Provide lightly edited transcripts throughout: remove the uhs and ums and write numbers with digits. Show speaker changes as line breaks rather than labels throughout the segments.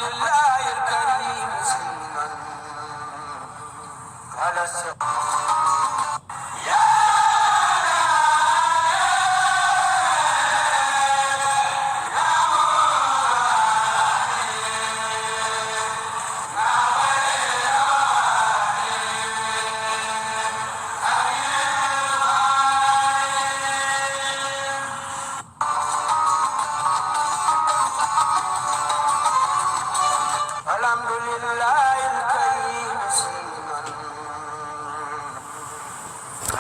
لله الكريم سلما على الحمد لله الكريم سلما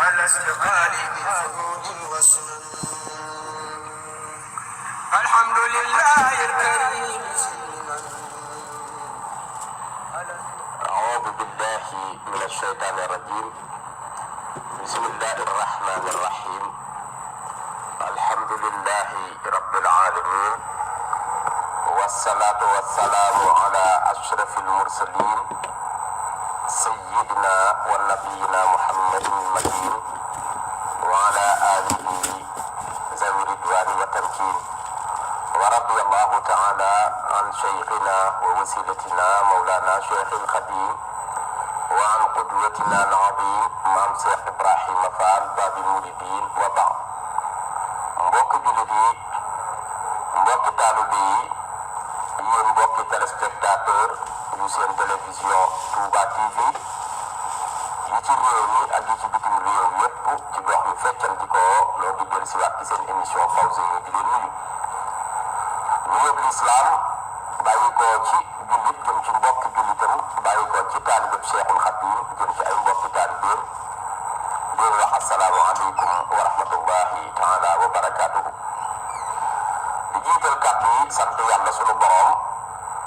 على استقال بفروض وسنن. الحمد لله الكريم سلما.
أعوذ بالله من الشيطان الرجيم. بسم الله الرحمن الرحيم. الحمد لله رب العالمين، والصلاة والسلام على أشرف المرسلين سيدنا ونبينا محمد المكين وعلى آله ذوي الرضوان والتمكين. ورضي الله تعالى عن شيخنا ووسيلتنا مولانا شيخ الخديم وعن قدوتنا العظيم مام شيخ إبراهيم فال باب المريدين وبعد. mbokk jullit yi, mbokk taalibe yi, yéen mbokki téléspectateur yu seen télévision Touba TV yi ci réew mi ak yi ci bitim réew yépp ci gox yu feccantikoo loo di dellu si waat ci seen émission Fawzeyni di leen nuyu nuyób lislaam bàyyi ko ci jullit jëm ci mbokki jullitam, bàyyi ko ci taalibeb Cheikhul Khadim jëm ci ay mbokki taalibeem di wax assalaamu aleykum wa rahmatullahi taala wa barakatuhu. di jiital kàddu yi sant yàlla sunu borom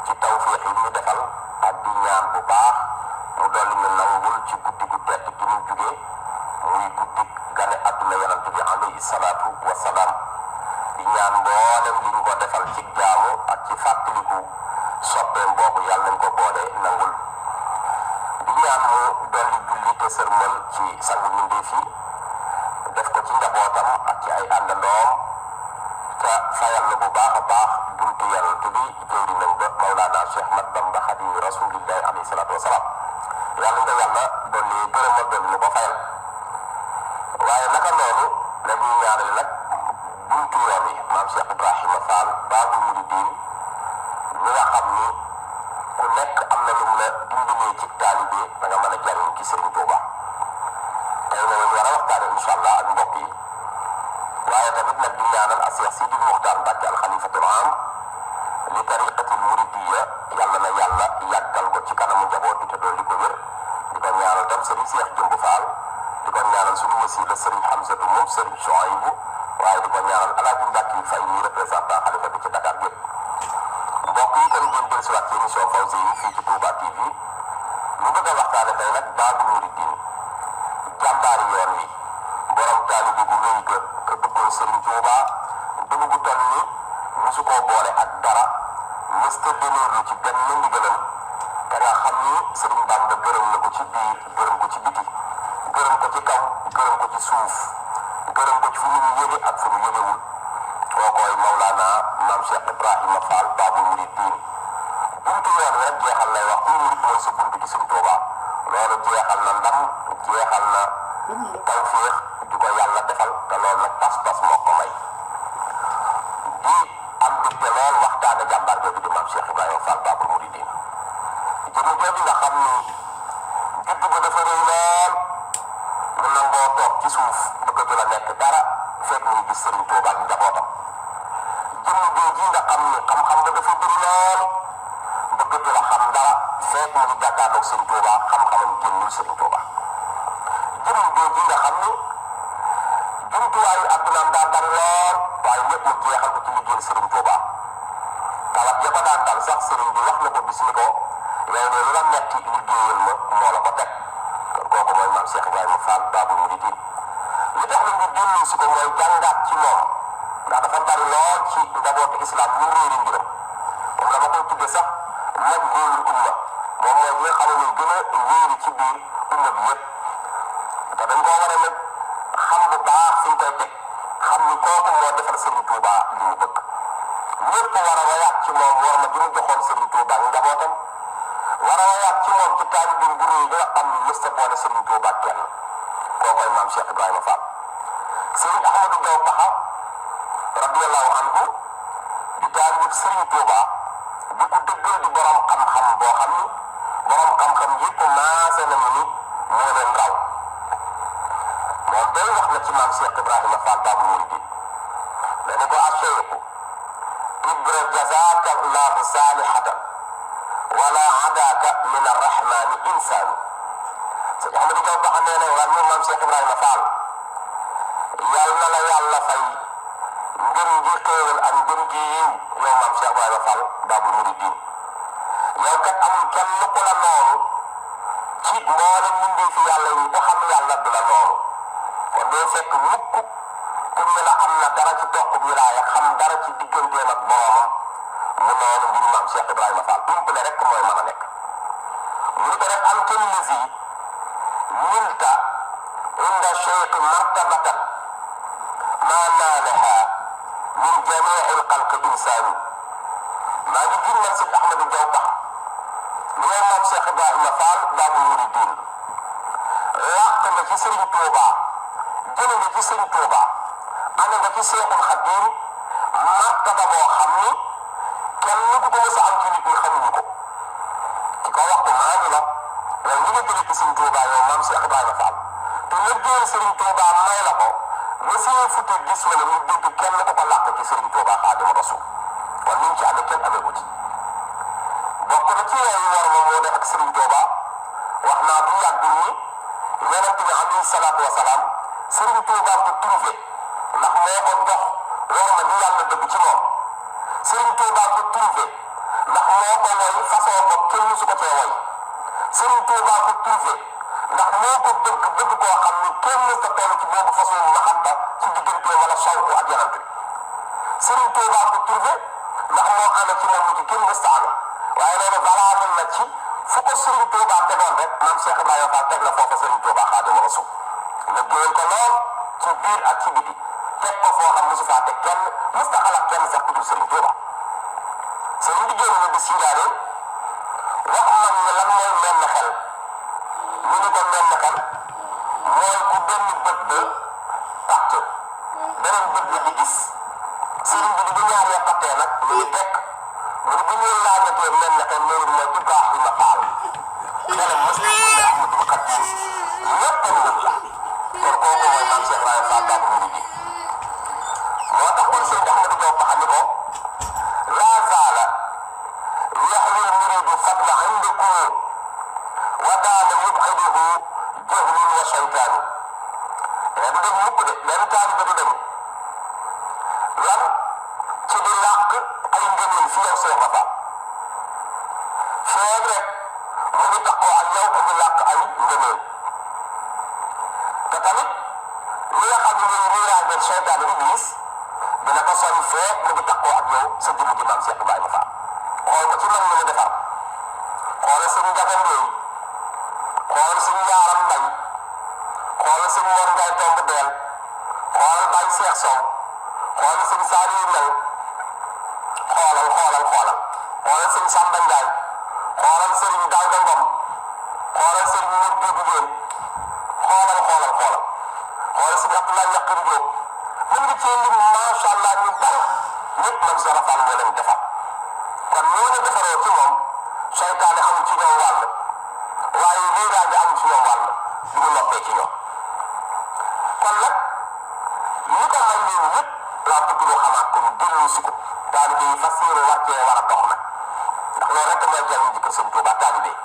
ci tawfiix yi ñu defal ak di ñaan bu baax mu dolli ñu nangul ci guddi gu tedd gi ñu jóge muy guddi gane àdduna yonent bi alayhi salaatu wa salaam. di ñaan mboolem li ñu ko defal ci jaamu ak ci fàttaliku soppeem boobu yàlla nañ ko boole nangul. di ñaan mu dolli julli te sërmal ci sangu mbindéef yi, def ko ci njabootam ak ci ay àndandoom, te fayal na bu baax a baax buntu yonent bi jëwrinam ba Mawlana Cheikh Ahmad Bamba Xaadimu Rasulillahi alayhi salaatu wa salaam. yàlla nga yàlla dolli gërëm ak dolli ñu ko fayal. waaye naka noonu la ñuy ñaanal nag buntu yoon yi maam Cheikh Ibrahima Fall Baabul Muridiin ñi nga xam ni ku nekk am na lu mu la dimbalee ci taalibe da nga mën a jariñ ci Sëriñ Tuuba. tey na ñu war a waxtaane incha allah ak mbokk yi, waaye tamit nag di ñaanal a Cheikh Sidil Muxtaar Mbàkke al xalifatul aam li tariqatil muridiyya yàlla na yàlla yàggal ko ci kanamu njaboot bi te dolli ko wér. di ko ñaanal tam Sëriñ Cheikh Jëmb Fall, di ko ñaanal suñu wasiila Sëriñ Hamzatu moom Sëriñ Souhaïbou, waaye di ko ñaanal Alaaji Mbàkke Fay ñi représentant xalifa bi ci Dakar gépp. mbokk yi kon ngeen dellusiwaat ci émission Fawzeyni fii ci Touba TV. ñu bëgg a waxtaane tey nag Baabul Muridiin, jàmbaari yoon wi, borom taalibe bu rëy ga ka bëggoon Sëriñ Tuuba dëgg gu toll ni musu koo boole ak dara, mësta déneerlu ci benn ndigalam, te nga xam ni Sëriñ Bamba gërëm na ko ci biir, gërëm ko ci biti, gërëm ko ci kaw, gërëm ko ci suuf, gërëm ko ci fu mu yëge ak fu mu yëgewul. kookooy Mawlana maam Cheikh Ibrahima Fall Baabul Muridiin. buntu yoon rek jeexal lay wax ku murit mooy sa buntu ci Sëriñ Tuuba. loolu jeexal na ndam, jeexal na tawféex ju ko yàlla defal, te loolu nag pas-pas moo ko may. di am mbégte lool waxtaane jàmbaar jooju di maam Cheikh Ibrahima Fall Baabul Muridiin. jëmm jooju nga xam ni judd ba dafa rëy lool, mu nangoo toog ci suuf bëggatu la nekk dara fekk mu ngi gis Sëriñ Tuuba ak njabootam. jëmm jooju nga xam ni xam-xam nga dafa bëri lool, bëggatu la xam dara fekk mu ngi jàkkaarloog Sëriñ Tuuba, xam-xamam génnul Sëriñ Tuuba. jëmm jooju nga xam ni jumtuwaayu addunaam daa bari lool, waaye lépp mu jeexal ko ci liggéeyal Sëriñ Tuuba. tawat ya ko daan dal sax sëriñ bi wax na ko bis ni ko yow de lu la metti liggéeyal ma moo la ko teg. kooku mooy maam Cheikh Ibrahima Fall Baabul Muridiin. li tax nag ñu dellu si ko mooy jàngaat ci moom, ndax dafa bari lool ci njabootu islam ñu réeri mbiram. moom dama koy tudde sax majhuulul umma, moom mooy ñi nga xam ne gën a réeri ci biir umma bi yëpp. te dañ koo war a nag xam bu baax fi ñu koy teg, xam ni kooku moo defar Sëriñ Tuuba li mu bëgg. ñëpp war a royaat ci moom war ma ji mu joxoon Sëriñ Tuuba borom xam-xam boo xam ni borom xam-xam yëpp maase nañu ni moo leen raw moom day wax na ci maam Cheikh Ibrahima Fall Babou Mouridine dañu ko acheikhu ibra jazaka allahu salihatan wala adaka min arrahmani insanu sëñ Ahmadou Diaw Pakha nee na wal moom maam Cheikh Ibrahima Fall yàlla na la yàlla fay ngën gi xéewal ak ngën gi yiw yow maam Cheikh Ibrahima Fall Babou Mouridine yow kat amul kenn ku la noonu ci mboolem mbindee fi yàlla yi ko xam yàlla du la noonu kon doo fekk mukk ku ñu la am na dara ci toq wilaaya xam dara ci digganteem ak boromam mu noonu mbiru maam Cheikh Ibrahima Fall umpale rek mooy mën a nekk mu ni ko rek am kenn lisi nilta inda cheikh martabatan ma naalaha min jamii alxalqi insaani maa ngi ginnal si Ahmadou Diaw Pakha li yow maam Cheikh Ibrahima Fall Babou Mouridine làq nga ci Serigne Touba jële nga ci Serigne Touba ana nga ci Cheikhul Khadim martaba boo xam ni kenn ku ko mës a am ci nit ñi xamuñu ko ci ko waxtu maa ngi la yow li nga jële ci Serigne Touba yow maam Cheikh Ibrahima Fall te liggéeyal Serigne Touba may la ko ba see futte gis ma ne mu dégg kenn ku ko làq ci Serigne Touba Xaadimu Rasuul kon ñu ngi ci amee kenn amee ko ci bokk na ci yooyu war ma moo def ak Serigne Touba wax naa bu yàgg ni yonent bi alayhi salaatu wa salaam Serigne Touba ko trouvé ndax moo ko dox war ma di yàlla dëgg ci moom Serigne Touba ko trouvé ndax moo ko woy façon ko kenn musu ko cee woy Serigne Touba ko trouvé ndax moo ko bëgg koo xam ni kenn mës ta toll ci boobu façon mahabba ci diggante wala sawku ak yonent bi Serigne Touba ko trouvé ndax moo ànd ci moom ci kenn mës ta ànd waaye loolu valable na ci fu ko Serigne Touba tegoon rek maam Cheikh Ibrahima Fall teg la foofa Serigne Touba Xaadimu Rasuul nga génn ko lool ci biir ak ci biti teg ko foo xam mosu faa teg kenn mës ta xalaat kenn sax ku dul Serigne Touba Serigne bi génn na bis ci njaareel wax man ni lan mooy menn xel ñu ni ko menn xel mooy ku benn bët ba pàcc beneen bët bi di gis Serigne bi di ñaar ya pàttee nag ñu ngi teg mu ne bu ñu laajatee menn xel loolu mooy Ibrahima Fall xelam mës na ko ne Ahmadou Khadim ñëpp moom la kon kooku mooy maam Cheikh Ibrahima Fall Babou Mouridine moo tax kon Serigne Ahmadou Diaw Pakha ni ko laa zaala yaxwi lmuridu fadla indakum wa daana yubxiduhu jahlun wa shaytaanu du dem mukk de benn taalibe du dem lan ci di làq ay ngëneel fi yow Cheikh Fall feeg rek mu ngi takkoo ak yow mu ngi làq ay ngëneel te tamit li nga xam ne mooy riiraange seytaane Iblis dina ko sori feeg mu ngi takkoo ak yow sa jëmm ji maam Cheikh Ibrahima Fall xool ko ci man la mu defar xoolal sëñ Ndiaga Ndoye xoolal sëñ Yaaram Mbay xoolal sëñ Mor Ndiaye Tomb Deel xoolal Baye Cheikh Sow xoolal sëñ Saliou Mel xoolal sëñ Samba Ndiaye xoolal sëriñ Daouda Ngom xoolal sëriñ Mour Diop Diop xoolal sëñ Abdoulaye Yakhine Diop mën nga cee lim macha allah ñu bari ñëpp man Cheikh Fall moo leen defar kon ñooñu defaroo ci moom seytaane amul ci ñoom wàll waaye riiraa bi amul ci ñoom wàll du mu noppee ci ñoom kon nag ñi ko may leen ñëpp laa bëgg ñu xamaat ko ñu dellu si ko taalibe yi fas yéene war cee war a dox nag ndax loolu rek mooy jëriñ jikko sëñ Tuuba taalibe yi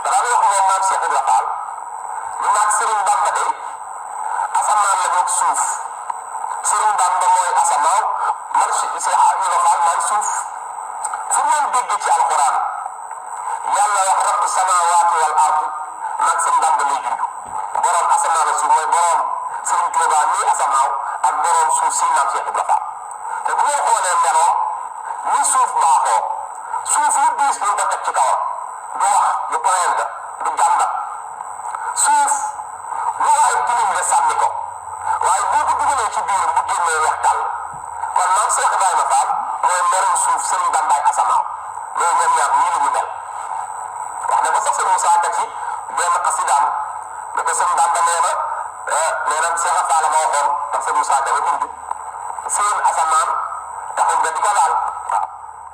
dara wax moom maam Cheikh Ibrahima Fall ñu naan Serigne Bamba de asamaan la boog suuf Serigne Bamba mooy asamaaw man Cheikh Ibrahima Fall mooy suuf fu ngeen dégg ci alquran yàlla wax rabbu samawaati wal ardi nag sëñ Bamba lay junj borom asamaan la suuf mooy borom Serigne Touba nii asamaaw ak borom suuf si maam Cheikh Ibrahima Fall te bu ngeen xoolee meloom ni suuf baaxoo suuf lu diis ñu ko teg ci kawam du wax du poyenda du jàmbat suuf lu waaye dilim nga sànni ko waaye boo ko dugalee ci biiram bu génnee weex tàll kon maam Cheikh Ibrahima Fall mooy merum suuf Serigne Bambaay asamaaw loolu ñoom ñaar nii la ñu mel wax na ko sax sëñ Moussa Ka ci benn xasidaam ne ko sëñ Bamba nee na Cheikh Fall ma waxoon ndax sëñ Moussa Ka wa indi seen asamaan taxul nga di ko laal waaw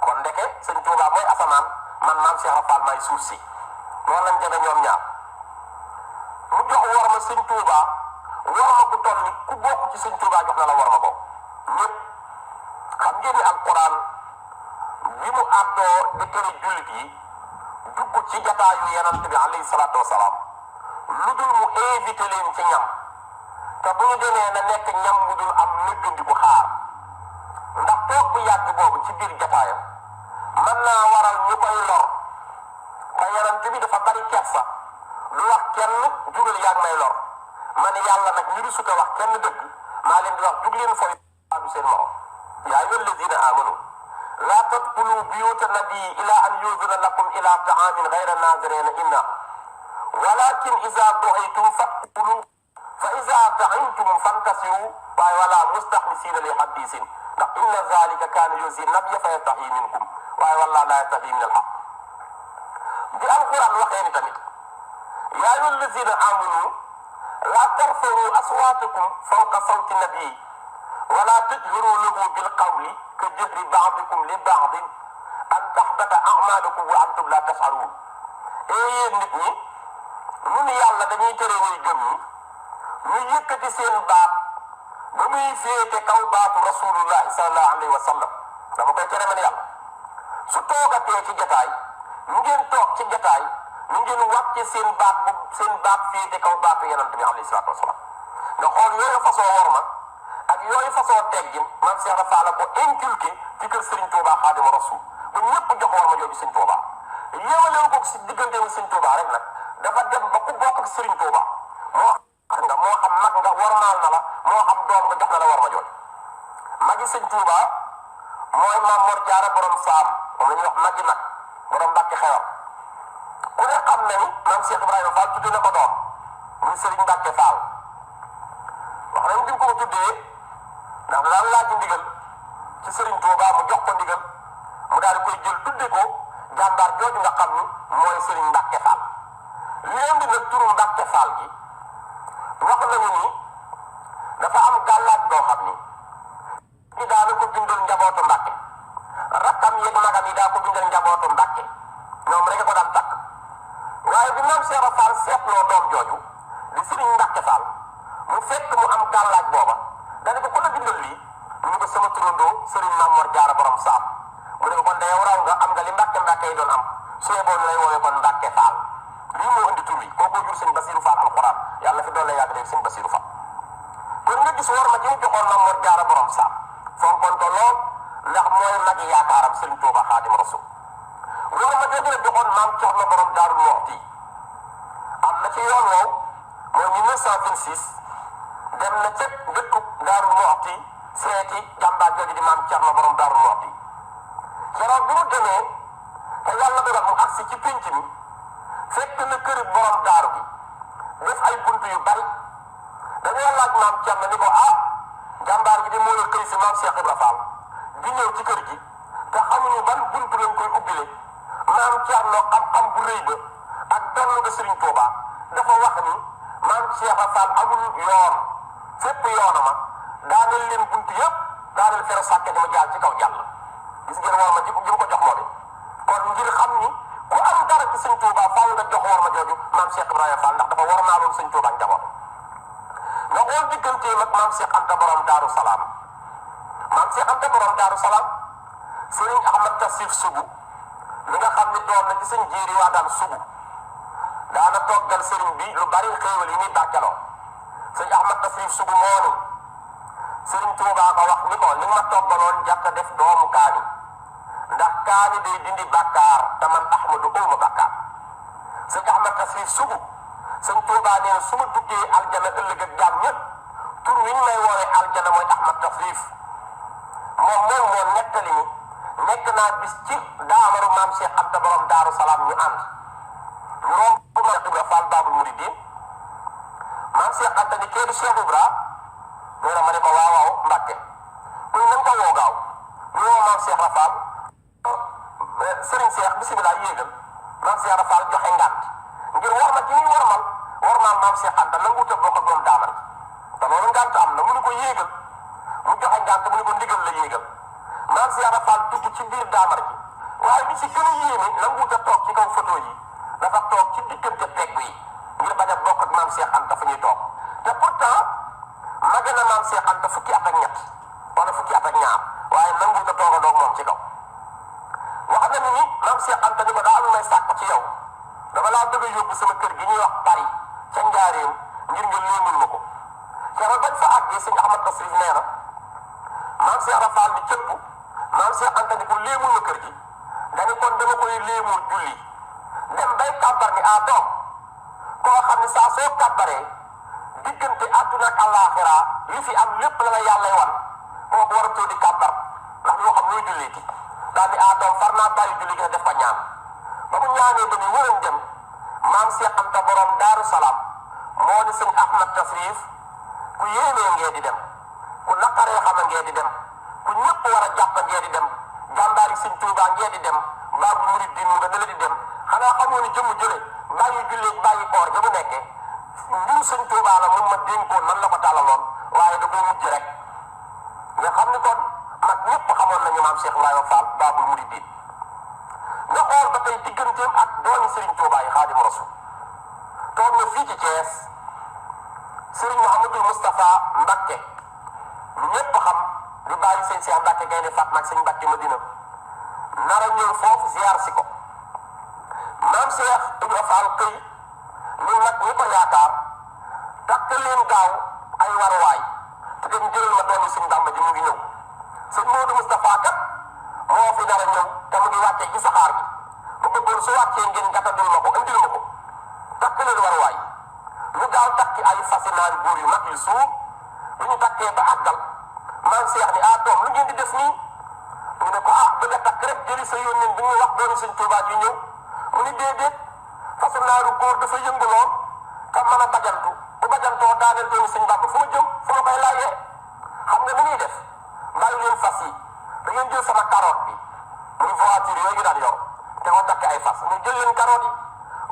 kon ndeke sëñ Touba mooy asamaan man maam Cheikh Rafal may suuf si noonu lañ demee ñoom ñaar mu jox war ma sëñ Touba war ma bu toll ni ku bokk ci sëñ Touba jox na la war ma bokk ñëpp xam ngeen ni alquran bi mu àddoo di tere jullit yi dugg ci jataayu yonent bi alayhi salaatu wasalaam lu dul mu invité leen ci ñam te bu ñu demee na nekk ñam mu dul am nëggandiku xaar ndax toog bu yàgg boobu ci biir jataayam mën naa waral ñu koy lor te yonent bi dafa bari kersa lu wax kenn jugal yàgg may lor man yàlla nag ñu rusut a wax kenn dëgg maa leen di wax jug leen fooy du seen morom yaa ayyuha alladina amanu laa tadxulu buyuuta nabii ila an yuzana lakum ila taamin gayra naazirina inna walakin iza du'itum fadxulu fa iza ta'imtum fantasiru waaye wala mustaxlisina li hadisin ndax inna zalika kaana yuzi nabiyya fa yastahi minkum waaye wallaahu laa yastahi min al-haqq bi alquran waxee ni tamit yaa ayyuha allazina amanu laa tarfa'u aswaatakum fawqa sawti nabii wala tajharu lahu bil qawli ka jahri ba'dikum li ba'din an tahbata a'malukum wa antum la tash'urun yéen nit ñi ñun yàlla dañuy tere way gëm ñi ñu yëkkati seen baat ba muy féete kaw baatu rasulullahi sallallahu alayhi wa sallam dama koy tere man yàlla su toogatee ci jataay ñu ngeen toog ci jataay ñu ngeen wàcce seen baat féete kaw baatu yonent bi alayhi salaatu wasalaam nga xool yooyu façon worma ak yooyu façon teggin man Cheikh Rafal la ko inculqué ci kër Serigne Touba Xaadimu Rasul ba ñëpp jox worma jooju Serigne Touba yéewalewu ko si diggante wu Serigne Touba rek nag dafa dem ba ku bokk ak Serigne Touba moo xam mag nga wormaal na la moo xam doom nga jox na la worma jooju magi Serigne Touba mooy Maam Mor Jaara borom saam moom la ñuy wax magi mag borom Mbàkke Xewar ku ne xam na ni maam Cheikh Ibrahima Fall tuddee na ko doom muy Serigne Mbàkke Fall wax nañ bi ko ko tuddee ndax daan laaj ndigal ci Serigne Touba mu jox ko ndigal mu daal di koy jël tudde ko jàmbaar jooju nga xam ni mooy Serigne Mbàkke Fall leen di nag turu Mbàkke Fall gi wax nañu ni dafa am gàllaaj boo xam ni ñi daana ko bindal njabootu Mbàkke rakkam yeeg magam yi daa ko bindal njabootu Mbàkke ñoom rek ko daan takk waaye bi maam Cheikh Fall seetloo doom jooju di Serigne Mbàkke Fall mu fekk mu am gàllaaj booba dana ko la bindal lii mu ne ko sama turandoo Serigne Maam Mor Jaara borom saam mu ne ko kon yow raw nga am nga li Mbàkke yi doon am su yeboo ñu lay woowee kon Mbàkke Fall lii moo indi tur wi kooku jur sëñ Basiru Fall alxuraan yàlla fi doole yàgg def sëñ Basiru Fall kon nga gis war ma ji mu joxoon Maam Mor Jaara borom saam fonkoon ko lool ndax mooy magi yaakaaram Serigne Touba Xaadimu Rasuul war ma jooju la joxoon maam Cerno borom Daaru Muxti am na ci yoon woowu mooy 1926 dem na ca dëkku Daaru Muxti seeti jàmbaar jooju di maam Cerno borom Daaru Muxti keroog bi mu demee te yàlla dogal mu agsi ci pénc mi fekk na kër borom daaru gi def ay buntu yu bari dañoo laaj maam Cerno ni ko jàmbaar gi di moo yor këy si maam Cheikh Ibra Fall di ñëw ci kër gi te xamuñu ban buntu lañ koy ubbile maam Cerno xam-xam bu rëy ba ak donn ga Serigne Touba dafa wax ni maam Cheikh Ibra Fall amul yoon fépp yoonama daaneel leen buntu yëpp daaneel fere sàkke ma jaar ci kaw jàll gis ngeen war ma ji ko jox moom it kon ngir xam ni ku am dara ci Serigne Touba faaw nga jox war ma jooju maam Cheikh Ibrahima Fall ndax dafa war naa loon Serigne Touba njaboot nga xool digganteem ak maam Cheikh Anta borom Daaru Salaam maam Cheikh Anta borom Daaru Salaam Serigne Ahmad Tafsir Sugu mi nga xam ni doom na ci sëñ Jéeri waa daan Sugu daana toggal Serigne bi lu bari xéewal yi muy bàkkeloo sëñ Ahmad Tafsir Sugu moo ni Serigne Touba ko wax ni ko li ma toggaloon jàkk def doomu kaani ndax kaani day dindi bàkkaar te man Ahmadu uma bàkkaar sëñ Ahmad Tafsir Sugu sëñ Touba nee na su ma duggee aljana ëllëg ak jaam ñëpp tur wi ñu may woowee aljana mooy Ahmad Tafsir moom moo nettali ni nekk naa bis ci daamaru maam Cheikh Anta borom Daaru Salaam ñu ànd ñu romb maam Cheikh Ibra Fall Baabul Muridiin maam Cheikh Anta ni kee du Cheikh Ibra nee na ma ne ko waaw Mbàkke muy nañ ko woo gaaw ñu woo maam Cheikh Rafal Serigne Cheikh bisimilah yéegal maam Cheikh Rafal joxe ngànt ngir war ma ci ñuy warmaal maam Cheikh Anta nanguut a bokk ak moom daamar te loolu ngànt am na mu ne ko yéegal mu joxe ngànt mu ne ko ndigal la yéegal maam Cheikh Rafal dugg ci biir daamar ji waaye li ci gën a yéeme nanguut a toog ci kaw photo yi dafa toog ci diggante pegg yi ngir bañ a bokk ak maam Cheikh Anta fa ñuy toog te pourtant mage na maam Cheikh Anta fukki at ak ñett wala fukki at ak ñaar waaye nanguut a toog a doog moom ci kaw. wax na ni maam Cheikh Anta ni ko daa am may sàkk ci yow dama laa bëgg a yóbbu sama kër gi ñuy wax Paris ca Njaaréem ngir nga léemul ma ko keroog bañ fa àggee sëñ Ahmad Tasrif nee na maam Cheikh Rafal bi cëpp maam Cheikh Anta ni ko léemul ma kër gi dañu kon dama koy léemul julli dem bay kàbbar ni doom koo xam ne saa soo kàbbaree diggante àdduna ak àllaaxira li fi am lépp la la yàlla wan kooku waratoo di kàbbar ndax ñoo xam luy julleeti daal di doom far naa bàyyi julli gi def fa ñaan ba mu ñaanee ba ni wëram dem maam Cheikh Anta borom Daaru Salaam moo ni sëñ Ahmad Tasrif ku yéemee ngee di dem ku naqaree xama ngee di dem ku ñëpp war a jàpp ngee di dem jàmbaari sëñ Tuubaa ngee di dem baabu murid din nga dala di dem xanaa xamoo ni jëmu jële bàyyi julleeg bàyyi koor ja mu nekkee mbiru sëñ Tuubaa la moom ma dénkoon man la ko tàllaloon waaye da koo mujj rek nga xam ni kon mag ñëpp xamoon nañu maam Cheikh Ibrahima Fall baabul murid din nga xool ba tey digganteem ak doomi Serigne Touba yi Xaadimu Rasuul toog na fii ci Thiès Serigne Mouhamadou Moustapha Mbacké lu ñëpp xam di bàyyi sëñ Cheikh Mbacké Gaynde Fatma ak sëñ Mbacké Madina nar a ñëw foofu ziar si ko maam Cheikh Ibrahima Fall këy ñun nag ñi ko yaakaar takk leen gaaw ay waruwaay te dem jëlal ma doomi sëñ Bamba ji mu ngi ñëw sëñ Modou Moustapha kat moo fi nar a ñëw te mu ngi wàccee ci saxaar gi bu bëggoon su wàccee ngeen gàttandul ma ko indil ma ko takk leen waruwaay ñu gaaw takki ay fasinaari góor yu mag yu suuf bu ñu takkee ba àggal maam Cheikh ni doom lu ngeen di def nii ñu ne ko bëgg a takk rek jëli sa yónneen bi ñu wax dooni sëñ Tuubaa ji ñëw mu ni déedéet fasinaaru góor dafa yëngu lool te mën a bajantu bu bajantoo daaneel dooni sëñ Bàmba fu ma jëm fu ma koy laajee xam nga ni ñuy def bàyyi leen fas yi da ngeen jël sama carotte bi muy voiture yooyu daan yor te ko takk ay fas ñu jël leen carotte yi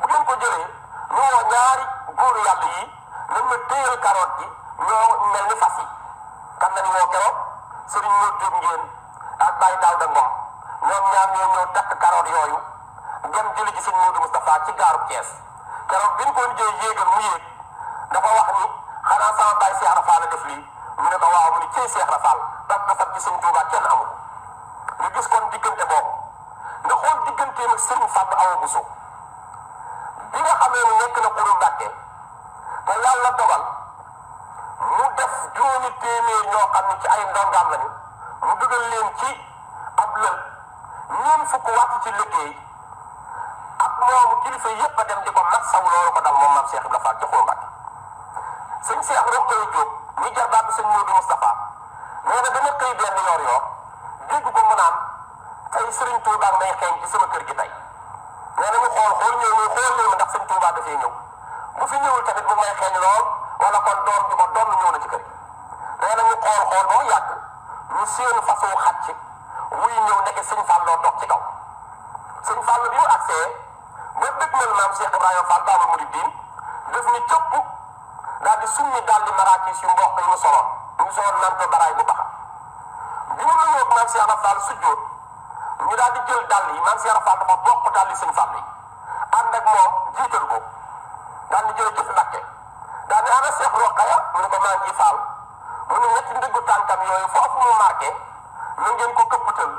bu ngeen ko jëlee ñoo ñaari góoru yàlla yi nañ ma téyal carotte gi ñoo mel ni fas yi kan nañu woo keroog Serigne Modou Diop ngeen ak Baye Daouda Ngom ñoom ñaar ñoo ñëw takk carotte yooyu dem jëli ci Serigne Modou Moustapha ci gaaru Thiès keroog bi ñu ko jëlee yéegal mu yéeg dafa wax ni xanaa sama Baye Cheikh Rafal a def lii mu ne ko waaw mu ni cey Cheikh Rafal tak kasam ci Serigne Touba kenn amul nga gis kon diggante boobu nga xool digganteem ak Serigne Fallou Awa Bousso bi nga xamee ni nekk na Xuru Mbàkke te yàlla dogal mu def juróomi téeméer ñoo xam ne ci ay ndongaam lañu mu dugal leen ci ab lël ñeen fukk wàcc ci liggéey ak moomu kilifa yépp a dem di ko mat saw loolu ko dal moom maam Cheikh Ibrahima Fall ci Xuru Mbàkke sëñ Cheikh Rokhaya Diop muy jarbaatu sëñ Modou Moustapha nee na dama xëy benn yor dégg ko mu naan tey Serigne Touba may xeeñ ci sama kër gi tey nee na ñu xool ñëw ñu xool leen ma ndax sëñ Touba dafay ñëw bu fi ñëwul tamit mu may xeeñ lool wala kon doom bi ko doom ñëw na ci kër gi nee na ñu xool ba mu yàgg ñu séenu façon xàcc wuy ñëw ndeke sëñ Falloo toog ci kaw sëñ Fall bi mu agsee ba dëgg mel maam Cheikh Ibrahima Fall Baabul Muridiin def ni cëpp daal di summi daal di maraakis yu mboq yi mu soloon naan ko baraay bu baxa bi mu nuyoo maam Cheikh Ibra Fall sujjóot ñu daal di jël dàll yi maam Cheikh Ibra Fall dafa bokk dàll yi sëñ Fall yi ànd ak moom jiital ko daal di jël jëf Mbàkke daal di ana Cheikh Rokhaya mu ne ko maa ngi Fall mu ne ñetti ndëggu tànkam yooyu foofu mu marqué na ngeen ko këppatal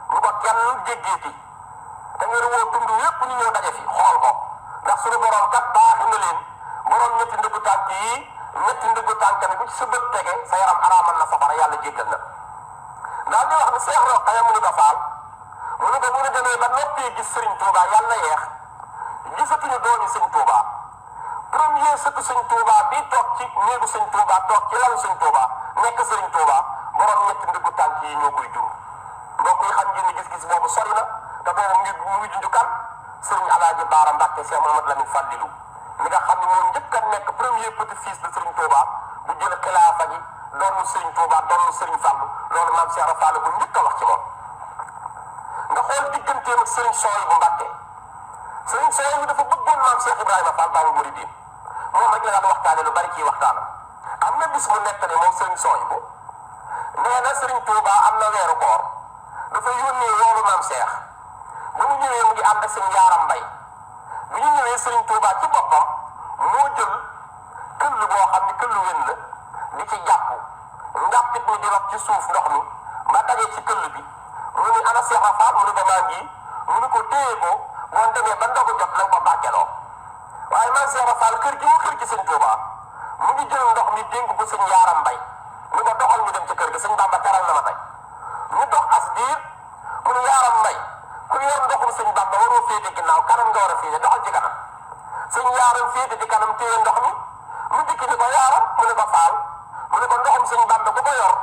bu ko kenn jéggeeti te ngeen woo tund yépp ñu ñëw daje fi xool ko ndax suñu borom kat baax na leen borom ñetti ndëggu tànk yi ñetti ndëggu tànkam yi bu ci sa bët tege sa yaram araamal na safara yàlla jéggal na daal di wax ne Cheikh Rokhaya mu ne ko Fall mu ne ko bu ñu demee ba noppee gis Serigne Touba yàlla yeex gisatuñu doomi Serigne Touba premier sëtu Serigne Touba bi toog ci néegu Serigne Touba toog ci lalu Serigne Touba nekk Serigne Touba borom ñetti ndëggu tànk yi ñoo koy jur mbokk yi xam ngeen ni gis-gis boobu sori na te boobu mu ngi junj kan Serigne Alaaji Baara Mbàkke Cheikh Mouhamadou Lamine Fallilou mi nga xam ne moom njëkk a nekk premier petit fils de Serigne Touba bu jël xilaafa gi doonu Serigne Touba doonu Serigne Fallou loolu maam Cheikh Ibra Fall ko njëkk a wax ci moom nga xool digganteem ak Serigne Souhaïbou Mbàkke Serigne Souhaïbou dafa bëggoon maam Cheikh Ibrahima Fall Baabul Muridiin moom rek la daan waxtaane lu bari ciy waxtaanam am na bis mu nekk ne moom Serigne Souhaïbou nee na Serigne Touba am na weeru koor dafa yónnee woolu maam Cheikh bu ñu ñëwee mu ngi ànd ak seen yaaram mbay bu ñu ñëwee Serigne Touba ci boppam moo jël këll boo xam ne këllu wen la di ci jàpp njàppit mi di rab ci suuf ndox mi ba dajee ci këll bi mu ni ana Cheikh Rafal mu ni ko maa ngi mu ni ko téye ko boo demee ba ndogu jot na nga ko bàkkeloo waaye man Cheikh Rafal kër gi mu kër ci sëñ Touba mu ngi jël ndox mi dénk ko sëñ yaaram mbay mu ko doxal ñu dem ci kër ga sëñ Bamba teral na ma tey ñu dox as diir mu ni yaaram mbay ku yor ndoxum sëñ Bamba waroo féete ginnaaw kanam nga war a féete doxal ci kanam sëñ yaaram féete ci kanam téye ndox mi mu dikki ni ko yaaram mu ne ko faal mu ne ko ndoxum sëñ Bamba bu ko yor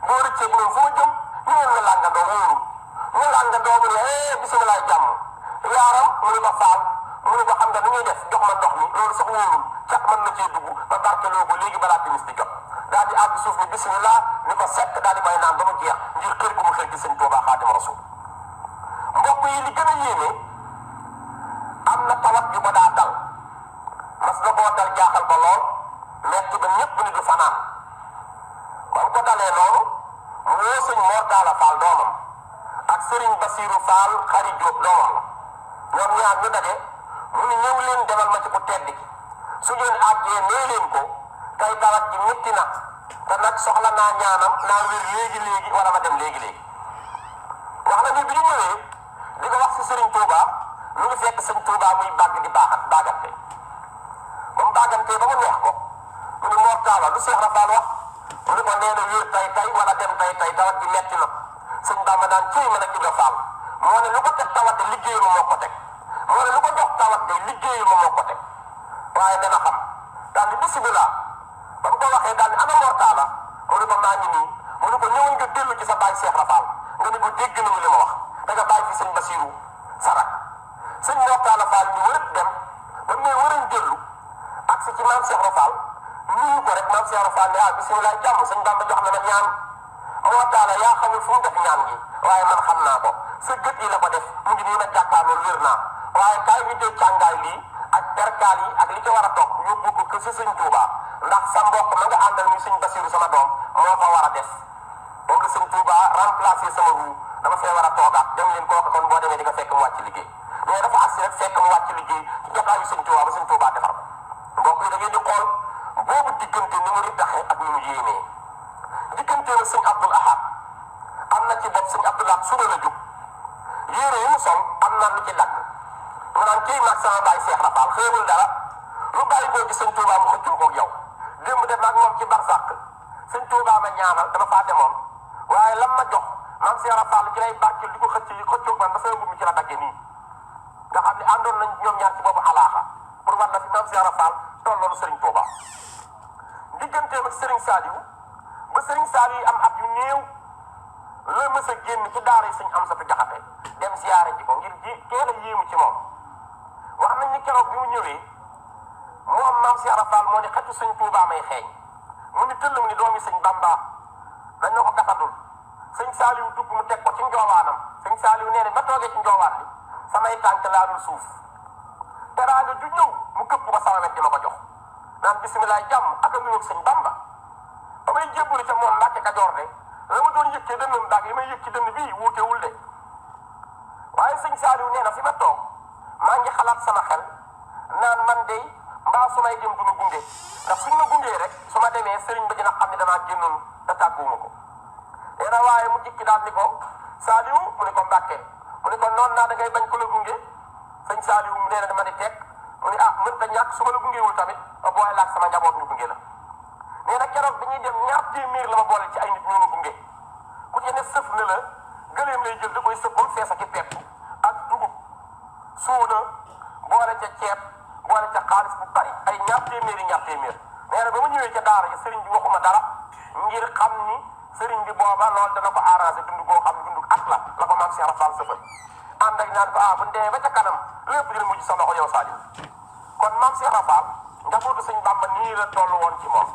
boo rëccee noonu fu ma jëm ñu ne la làngandoo wóoru ñu làngandoo mu ne bisimilah jàmm yaaram mu ne ko faal mu ne ko xam nga nu ñuy def jox ma ndox mi loolu sax wóorul cat mën na cee dugg ba barkeloo ko léegi balaa timis di jot daal di àgg suuf ni bisimilah ni ko sekk daal di may naan ba mu jeex ngir kër gu mu xëy ci sëñ Tuubaa Xaadimu Rasuul mbokk yi li gën a yéeme am na tawat yu ko daa dal mas na koo dal jaaxal ko lool metti ba ñëpp ni du fanaan ba mu ko dalee noonu mu woo sëñ Mor Talla Fall doomam ak Serigne Bassirou Fall xari Diop doomam la ñoom ñaar ñu daje mu ni ñëw leen demal ma ci ku tedd ki su ngeen àggee nee leen ko tey tawat ji métti na te nag soxla naa ñaanam naa wér léegi-léegi wala ma dem léegi-léegi wax na ni bi ñu ñëwee di ko wax si Serigne Touba mu ngi fekk sëñ Touba muy bàgg di baagante comme baagante ba mu neex ko mu ni Mor Talla lu Cheikh Rafal wax mu ni ko nee na wér tay wala dem tay tawat ji metti na sëñ Bamba naan cëy mën a Ibra Fall moo ne lu ko teg tawat de liggéeyu ma moo ko teg moo ne lu ko jox tawat de liggéeyu ma moo ko teg waaye dana xam daal di bisimilah ba mu ko waxee daal di ana Mor Talla mu ne ko maa ngi nii mu ne ko ñëwoon nga dellu ci sa baay Cheikh Rafal nga ne ko dégg nañu li ma wax da nga bàyyi fi sëñ Bassirou Sarak sëñ Mor Talla Fall ñu wërët dem ba mu ne wërañ dellu ak si ci maam Cheikh Rafal nuyu ko rek maam Cheikh Rafal ne bisimilah jàmm sëñ Bamba jox na ma ñaan Mor Talla yaa xamul fu mu def ñaan gi waaye man xam naa ko sa gët yi la ko def mu ngi nii ma jàkkaarloo wér naa waaye kaay ñu jël càngaay lii ak perkaal yi ak li ci war a topp yóbbu ko kër si sëñ Touba ndax sa mbokk ma nga àndal ñu sëñ Bassirou sama doom moo fa war a def moom la sëñ Touba remplacé sama ruu dama fee war a toogaat dem leen kooku kon boo demee di nga fekk mu wàcc liggéey mais dafa agsi rek fekk mu wàcc liggéey ci jotaayu sëñ Touba ba sëñ Touba defar ko mbokk yi da ngeen di xool boobu diggante ni mu rittaxee ak ni mu yéemee diggante la sëñ Abdoul Ahad am na ci bopp sëñ Abdoul Ahad suba la jóg yére yi mu sol am na lu ci dagg mu naan kii nag sama baay Cheikh Rafal xéewul dara lu bàyyi koo ci sëñ Touba mu xëccoo koog yow démb de maag moom ci barsàq sëñ Touba ma ñaanal dama faa demoon waaye lam ma jox maam Cheikh Rafal ci lay barkeel di ko xëccoo man ba sama mbubb mi ci la daggee nii nga xam ne àndoon nañ ñoom ñaar ci boobu alaaxa pour war na fi maam Cheikh Rafal tolloonu Serigne Touba digganteem ak Serigne Saliou ba Serigne Saliou am at yu néew la mës a génn ci daara yi sëñ Amsatu Jaxate dem siyaare ji ko ngir teel a yéemu ci moom wax nañ ni keroog bi mu ñëwee moom maam Cheikh Rafal moo ne xëccu sëñ Touba may xeeñ mu ni tëll mu ni doomi sëñ Bamba dañ na ko gafadul sëñ Saliou dugg mu teg ko ci njoowaanam sëñ Saliou nee na ba toogee ci njoowaan bi samay tànk laalul suuf teraanga ju ñëw mu këpp ko sama wet di ma ko jox naan bisimilah jàmm ak a nuyoog sëñ Bamba ba may jébbalu ca moom Mbàkke Kajoor de la ma doon yëkkee dënnam daag li may yëg ci dënn bii wuutewul de waaye sëñ Saliou nee na fi ma toog maa ngi xalaat sama xel naan man de mbaa su may dem du ma gunge ndax suñ ma gungee rek su ma demee sëriñ ba dina xam ne damaa génnoon te tàgguwuma ko nee na waaye mu jikki daal ni ko Saliou mu ne ko Mbàkke mu ne ko noonu naa da ngay bañ ko la gunge sëñ Saliou mu nee na dama di teg mu ne mënta ñàkk su ma la gungewul tamit ma boole laak sama njaboot ñu gunge la nee na keroog bi ñuy dem ñaar téeméer la ma boole ci ay nit ñoo ma gunge ku ci ne sëf na la gëleem lay jël da koy sëf ba mu fees ak i pepp ak dugub suuna boole ca ceeb boole ca xaalis bu bari ay ñaar téeméer nee na ba ma ñëwee ca daara ja sëriñ bi waxuma dara ngir xam ni sëriñ bi booba loolu dana ko arrangé dund goo xam ne dund at la ko maam Cheikh Rafal sëfal ànd ak naan ko bu ñu demee ba ca kanam lépp dina mujj sa loxo yow Saliou kon maam Cheikh Rafal njabootu sëñ Bamba nii la toll woon ci moom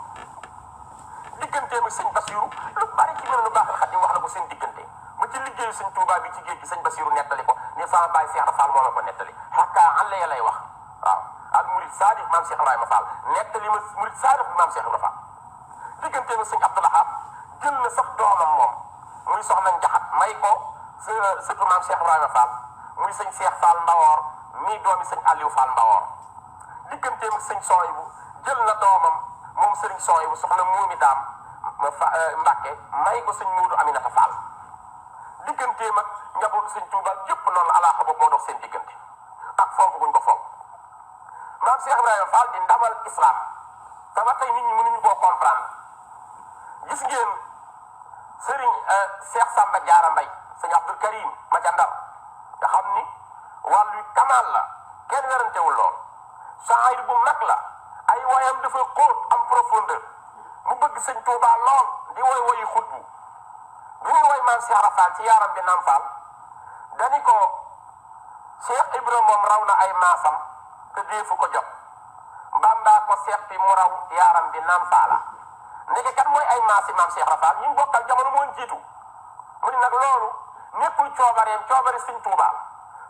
digganteem ak sëñ Bassirou lu bari ci mën lu baaxal Xadim wax na ko seen diggante ba ci liggéeyu sëñ Touba bi ci géej gi sëñ Bassirou nettali ko ne sama baay Cheikh Rafal moo ma ko nettali xakkaa àlle ya lay wax waaw ak murid Saadiq maam Cheikh Ibrahima Fall nettali ma murid Saadiq maam Cheikh Ibrahima Fall digganteem ak sëñ Abdoul Ahad jël na sax doomam moom muy soxna Njaxat may ko surtout maam Cheikh Ibrahima Fall muy sëñ Cheikh Fall Mbawor mii doomi sëñ Aliou Fall Mbawor digganteem ak sëñ Soyibu jël na doomam moom sëriñ Soyibu soxna Muumi Daam Mbàkke may ko sëñ Muudu Aminata Fall digganteem ak njabootu sëñ Tuuba yëpp noonu la alaaxa boobu moo dox seen diggante ak fonk guñ ko fonk maam Cheikh Ibrahima Fall di ndamal islam te ba tey nit ñi mënuñu koo comprendre gis ngeen sëriñ Cheikh Samba Diarra Mbay sëñ Abdul Karim ma ca Ndar nga xam ni wàllu kamaal la kenn werantewul lool saayir bu mag la ay woyam dafa xóot am profondeur mu bëgg sëñ Tuuba lool di woy woyi xutbu bi ñuy woy maam Cheikh Rafal ci yaaram bi Naam Fall dani ko Cheikh Ibra moom raw na ay maasam te deefu ko jot Bamba ko seeti mu raw yaaram bi Naam Faala ndeke kan mooy ay maasi maam Cheikh Rafal ñu bokkal jamono moo jiitu mu ni nag loolu nekkul coobareem coobare sëñ Tuuba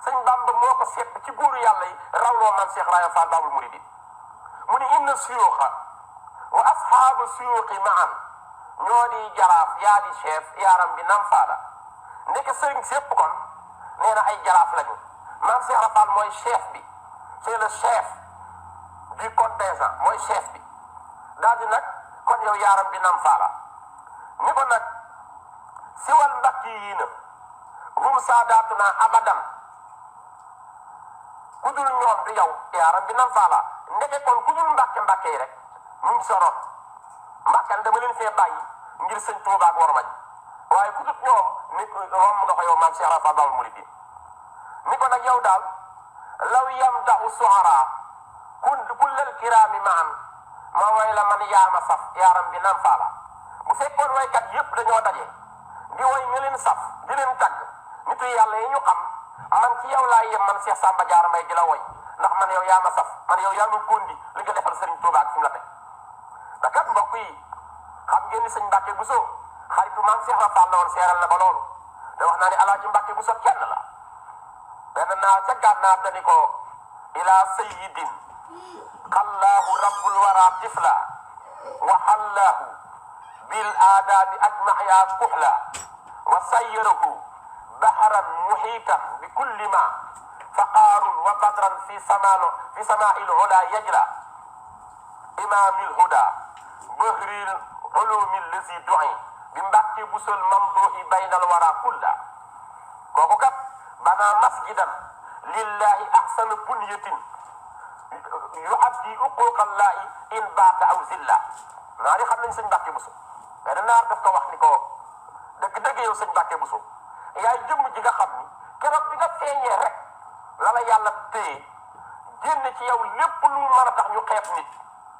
sëñ Bamba moo ko seet ci góoru yàlla yi rawloo maam Cheikh Ibrahima Fall Baabul Muridiin mu ni inna suyuuxa wa asxaabu suyuuxi maan ñoo di jaraaf yaa di chef yaaram bi Naam Faala ndeke sëriñ sépp kon nee na ay jaraaf lañu maam Cheikh Ibrahima Fall mooy chef bi c'est le chef du contingent mooy chef bi daal di nag kon yow yaaram bi Naam Faala ni ko nag siwal mbakki yii na hum saadaatuna abadan ku dul ñoom du yow yaaram bi Naam Faala ndeke kon ku dul mbàkke yi rek ñu ngi soroon mbàkke dama leen fee bàyyi ngir sëñ Tuuba ak war maj waaye ku dul ñoom ni romb nga ko yow maam Cheikh Rafal Baabul Muridiin ni ko nag yow daal law yamdahu suara kullal kiraami maan ma way la man yaama saf yaaram bi Naam Faala bu fekkoon waykat yëpp dañoo daje di way nga leen saf di leen tagg nitu yàlla yi ñu xam man ci yow laa yem man Cheikh Samba Diarra Mbay di la woy ndax man yow yaa ma saf man yow yaa ma góondi li nga defal Serigne Touba ak fi mu la teg te kat mbokk yi xam ngeen ni sëñ Mbàkke Buso xaritu maam Cheikh Rafal la woon seeral na ko loolu te wax naa ne Alaaji Mbàkke Buso kenn la benn naa ca gànnaar dani ko ilaa sayyidin xallaahu rabbul wara tifla wa xallaahu bil aadaabi ajmaaya kuxla wa sayyarahu bahran muhiitan bi kulli ma faqaarun wa badran fi samaa'il ula yajra imaamil huda bahril ulumi lazi du'i bi Mbàkke Busol mamduhi baynal wara kulla kooku kat banaa masjidan lillahi ahsana bunyatin yuaddi uquqallaahi in baata aw zilla naa di xam nañ sëñ Mbàkke Buso benn naar daf ko wax ni ko dëgg-dëgg yow sëñ Mbàkke Buso yaay jëmm ji nga xam ni keroog bi nga feeñee rek la la yàlla téye génn ci yow lépp lu mën a tax ñu xeeb nit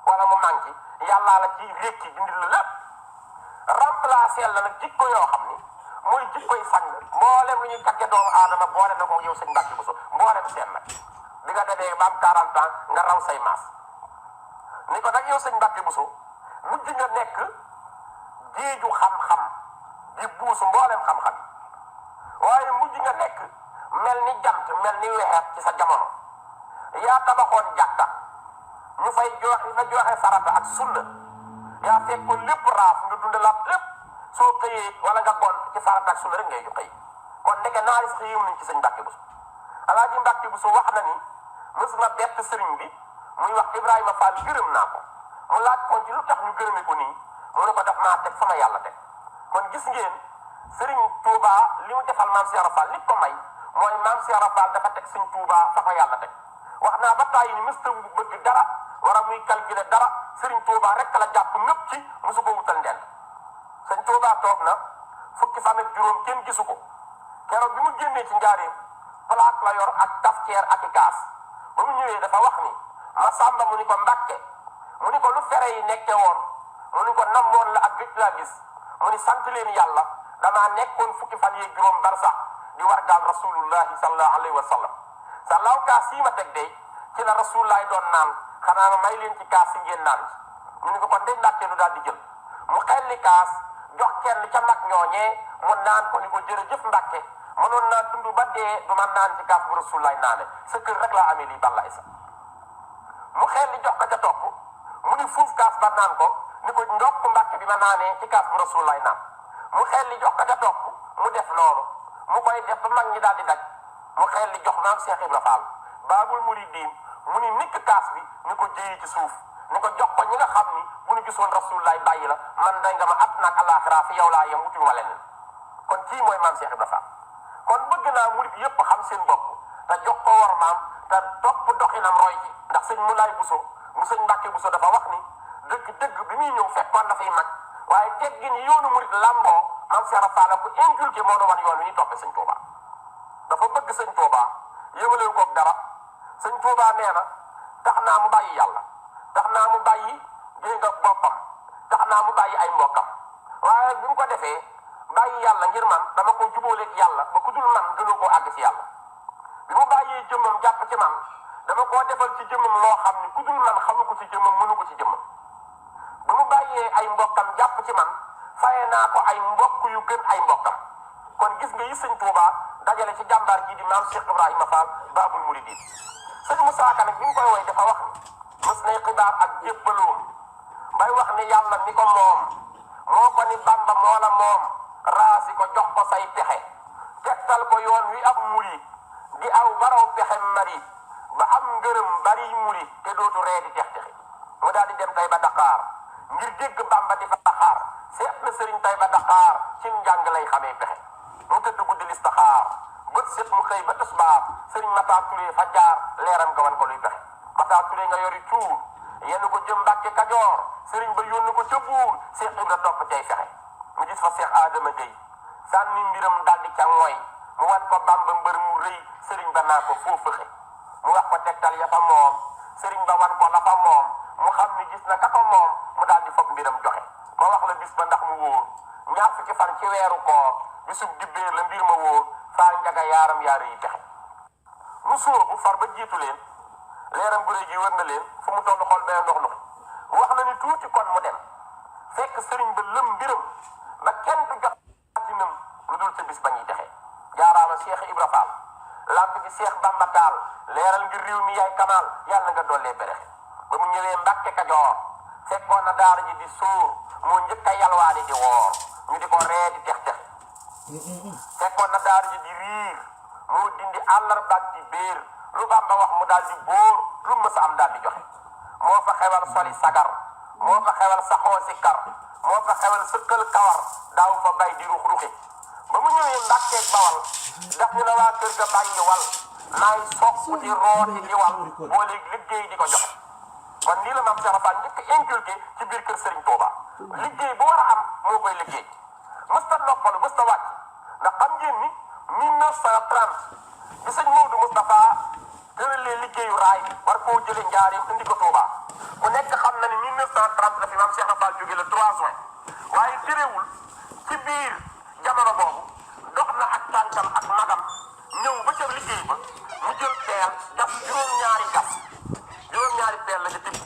wala mu manqué yàllaa la ci rékki dindil la lépp remplacer la nag jikko yoo xam ni mooy jikkoy sang mboolem lu ñuy tagge doomu aadama boole na ko yow sëñ Mbàkke Buso mboolem seen nag bi nga demee ba am 40 ans nga raw say maas ni ko nag yow sëñ Mbàkke Buso mujj nga nekk géeju xam-xam di buusu mboolem xam-xam waaye mujj nga nekk mel ni jant mel ni weexeet ci sa jamono yaa tabaxoon jàkka ñu fay joxe farata ak sunna yaa fekkoon lépp raaf nga dundalaat lépp soo xëyee wala nga gon ci farata ak sunna rek ngay xëy kon ndeke naari sax yéemu nañ ci sëñ Mbàkke Buso Alaaji Mbàkke Buso wax na ni mës na bett sëriñ bi muy wax Ibrahima Fall gërëm naa ko mu laaj ko ci lu tax ñu gërëme ko nii mu ne ko def naa teg sama yàlla teg kon gis ngeen sëriñ Touba li mu defal maam Cheikh Rafal li ko may mooy maam Cheikh Rafal dafa teg sëñ Touba fa ko yàlla teg wax naa ba tàyyi ni mësta wu bëgg dara war a muy calculer dara sëriñ Touba rek la jàpp ñëpp ci mosu ko wutal ndend sëñ Touba toog na fukki fan ak juróom kenn gisu ko keroog bi mu génnee ci njaareem plaque la yor ak tafkeer ak i gaas ba mu ñëwee dafa wax ni ma sàmba mu ni ko Mbàkke mu ni ko lu fere yi nekke woon mu ni ko namoon la ak gëj laa gis mu ni sant leen yàlla damaa nekkoon fukki fan yeeg juróom barsax di war daal rasulullahi sallallahu alayhi wa sallam sa law kaas yi ma teg day ci la rasulullahi doon naan xanaa ma may leen ci kaas yi ngeen naan ci ñu ni ko kon day Mbàkke lu daal di jël mu xelli kaas jox kenn ca mag ñooñee mu naan ko ni ko jërëjëf Mbàkke mënoon naa dund ba dee du ma naan ci kaas bu rasulullahi naane sa kër rek laa amee lii balla isa mu xelli jox ko ca topp mu ni fuuf kaas ba naan ko ni ko ndokk Mbàkke bi ma naanee ci kaas bu rasulullahi naan mu xelli jox ko ca topp mu def loolu mu koy def ba mag ñi daal di daj mu xel li jox maam Cheikh Ibra Fall baabul muridin mu ni nikk kaas bi ni ko jëyee ci suuf ni ko jox ko ñi nga xam ni bu ñu gisoon rasulullah bàyyi la man day nga ma at naag alaxira fi yow laa yem wutul ma leneen kon kii mooy maam Cheikh Ibra Fall kon bëgg naa murid yëpp xam seen bopp te jox ko war maam te topp doxinam roy ci ndax sëñ Moulay Bousso mu sëñ Mbàkke Bousso dafa wax ni dëgg bi muy ñëw fekkoon dafay mag waaye teggi ni yoonu murid lamboo maam Cheikh Ibra Fall ku inculqué moo doon wan yoon wi ñuy toppee sëñ Touba dafa bëgg sëñ Touba yëmalewu koog dara sëñ Touba nee na tax naa mu bàyyi yàlla tax naa mu bàyyi dégg nga boppam tax naa mu bàyyi ay mbokkam waaye bi mu ko defee bàyyi yàlla ngir man dama ko jubóoleeg yàlla ba ku dul man gënoo koo àgg ci yàlla bi mu bàyyee jëmmam jàpp ci man dama koo defal ci jëmmam loo xam ni ku dul man xamu ko ci jëmmam mënu ko ci jëmmam bi mu bàyyee ay mbokkam jàpp ci man faye naa ko ay mbokk yu gën ay mbokkam kon gis nga yi sëñ Touba dajale ci jàmbaar ji di maam Cheikh Ibrahima Fall Baabul Muridin sëñ Moussa Ka nag bi mu koy woy dafa wax ni mës nay xibaar ak jébbaloom bay wax ni yàlla mi ko moom moo ko ni Bamba moo la moom raasi ko jox ko say pexe tegtal ko yoon wi ab murid di aw baraw pexe mari ba am ngërëm bari murid te dootu ree di tex-texi mu daal di dem tay ba Dakar ngir dégg Bamba di fa xaar seet na sëriñ tay ba Dakar ci njàng lay xamee pexe mu tëdd guddi listaxaar bët set mu xëy ba tisbaar sëriñ Matar Touré fa jaar leeram nga wan ko luy pexe Matar Touré nga yori cuur yenn ko jëm Mbàkke Kajoor sëriñ ba yónni ko ca buur Cheikh Ibra topp cay fexe mu gis fa Cheikh Adama Gueye sànni mbiram daldi ca ngoy mu wan ko Bamba mbër mu rëy sëriñ ba naa ko foo fëxe mu wax ko tegtal ya fa moom sëriñ ba wan ko la fa moom mu xam ni gis na ka ko moom mu daldi foog mbiram joxe ma wax la bis ba ndax mu wóor ñaar fukki fan ci weeru koor bisub dibbeer la mbir ma wóor faar njaga yaaram yaara yi pexe mu sóobu far ba jiitu leen leeram bu rëy gi wër na leen fu mu toll xool benn ndox ndox wax na ni tuuti kon mu dem fekk sëriñ ba lëm mbiram ba kenn du jot atinam lu dul ca bis ba ñuy dexe jaaraama Cheikh Ibra Fall lamp bi Cheikh Bamba Taal leeral ngir réew mi yaay kamaal yàlla nga dollee berexe ba mu ñëwee Mbàkke Kajoor fekkoon na daara ji di sóor moo njëkk a yalwaani di woor ñu di ko ree di tex-tex fekkoon na daara ji di riir moo dindi àllarbaag di béer lu Bamba wax mu daal di bóor lu mës a am daal di joxe moo fa xewal soli sagar moo fa xewal saxoo si kar moo fa xewal sëkkal kawar daaw fa bay di rux ruxi ba mu ñëwee Mbàkkeeg Bawal daf ñu la waa kër ga bàyyi wal naay sopp di rooti di wal boo léegi liggéey di ko joxe kon nii la maam Cheikh Fall njëkk inculqué ci biir kër Serigne Touba liggéey bu war a am moo koy liggéey mësta noppalu mësta wàcc ndax xam ngeen ni 1930 bi sëñ Maodo Moustapha tëralee liggéeyu raay bi war koo jëlee njaareem indi ko Touba ku nekk xam na ni 1930 la fi maam Cheikh Fall jógee le 3 juin waaye terewul ci biir jamono boobu dox na ak tànkam ak magam ñëw ba ca liggéey ba mu jël peel def juróom-ñaari gas juróom-ñaari peel la ca tibb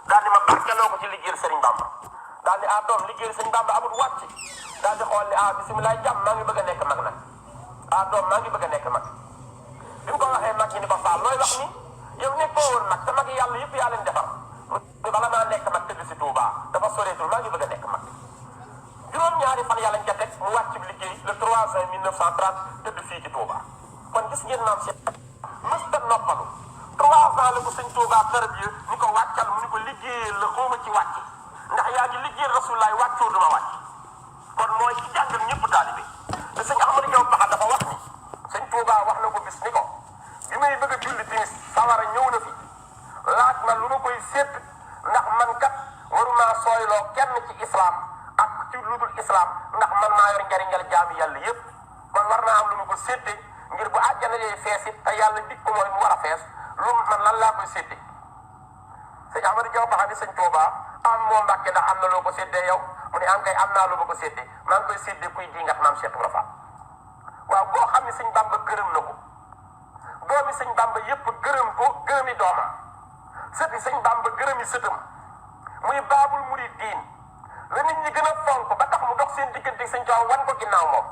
daal di ma barkeloo ko ci liggéeyal Serigne Bamba daal di doom liggéeyal Serigne Bamba amul wàcc daal di xool ni bisimilah jàmm maa ngi bëgg a nekk mag nag doom maa ngi bëgg a nekk mag bi mu ko waxee mag ñi ni ko Fall looy wax ni yow nekkoo woon mag te mag yàlla yëpp yaa leen defar bala maa nekk mag tëdd si Touba dafa soreetul maa ngi bëgg a nekk mag juróom-ñaari fan yàlla ca teg mu wàcc liggéey le 3 juin 1930 tëdd fii ci Touba kon gis ngeen maam Cheikh mësta noppalu 3 ans la ko sëñ Touba xërëb yi ni ko wàccal mu ni ko liggéeyal la xooma ci wàcc ndax yaa ngi liggéeyal Rasulullaay wàccoo duma wàcc kon mooy ci jàngal ñëpp taalibe te sëñ Ahmadou Diaw Baxa dafa wax ni sëñ Touba wax na ko bis ni ko bi may bëgg a julli timis sawara ñëw na fi laaj ma lu ma koy sédd ndax man kat waruma sooyloo kenn ci islam ak ci lu dul islam ndax man maa yor njariñal jaami yàlla yëpp kon war naa am lu ma ko sédde ngir bu àjjana yee fees it te yàlla dik ko mooy mu war a fees lu man lan laa koy sédde sëñ Ahmadou Diaw Baxa ni sëñ Touba am moo Mbàkke ndax am na loo ko séddee yow mu ne am kay am naa lu ma ko séddee maa ngi koy séddee kuy di ngax maam Cheikh Ibra Fall waaw boo xam ne sëñ Bamba gërëm na ko doomi sëñ Bamba yëpp gërëm ko gërëmi doomam sëti sëñ Bamba gërëmi sëtam muy baabul muridin la nit ñi gën a fonk ba tax mu dox seen diggante sëñ Touba wan ko ginnaaw moom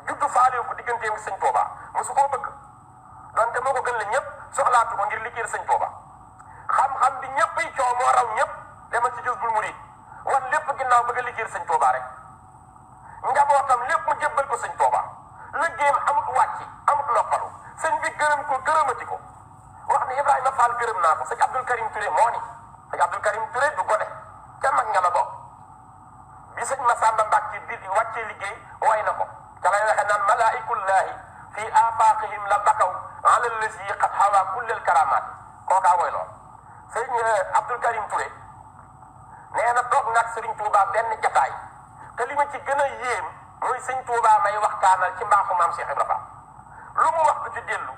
juddu faalewu ko digganteem sëñ Touba mosu koo bëgg donte moo ko gën la ñëpp soxlaatu ko ngir liggéeyal sëñ Touba xam-xam bi ñëpp yi coow moo raw ñëpp demal ci Jazbul Murid wan lépp ginnaaw bëgg a liggéeyal sëñ Touba rek njabootam lépp mu jébbal ko sëñ Touba liggéeyam amut wàcc amut noppalu
sëñ bi gërëm ko gërëmati ko wax ni Ibrahima Fall gërëm naa ko sëñ Abdou Karim Touré moo ni sëñ Abdou Karim Touré du gone ca mag nga la bokk bi sëñ Massamba Mbacke bi di wàccee liggéey way na ko ca lay waxe naan malaikullahi fi afaqihim la bakaw ala lazi qad hawa kullel karamat kookaa woy lool sëñ Abdou Karim Touré nee na toog nag Serigne Touba benn jataay te li ma ci gën a yéem mooy sëñ Touba may waxtaanal ci mbaaxu maam Cheikh Ibra Fall lu mu wax du ci dellu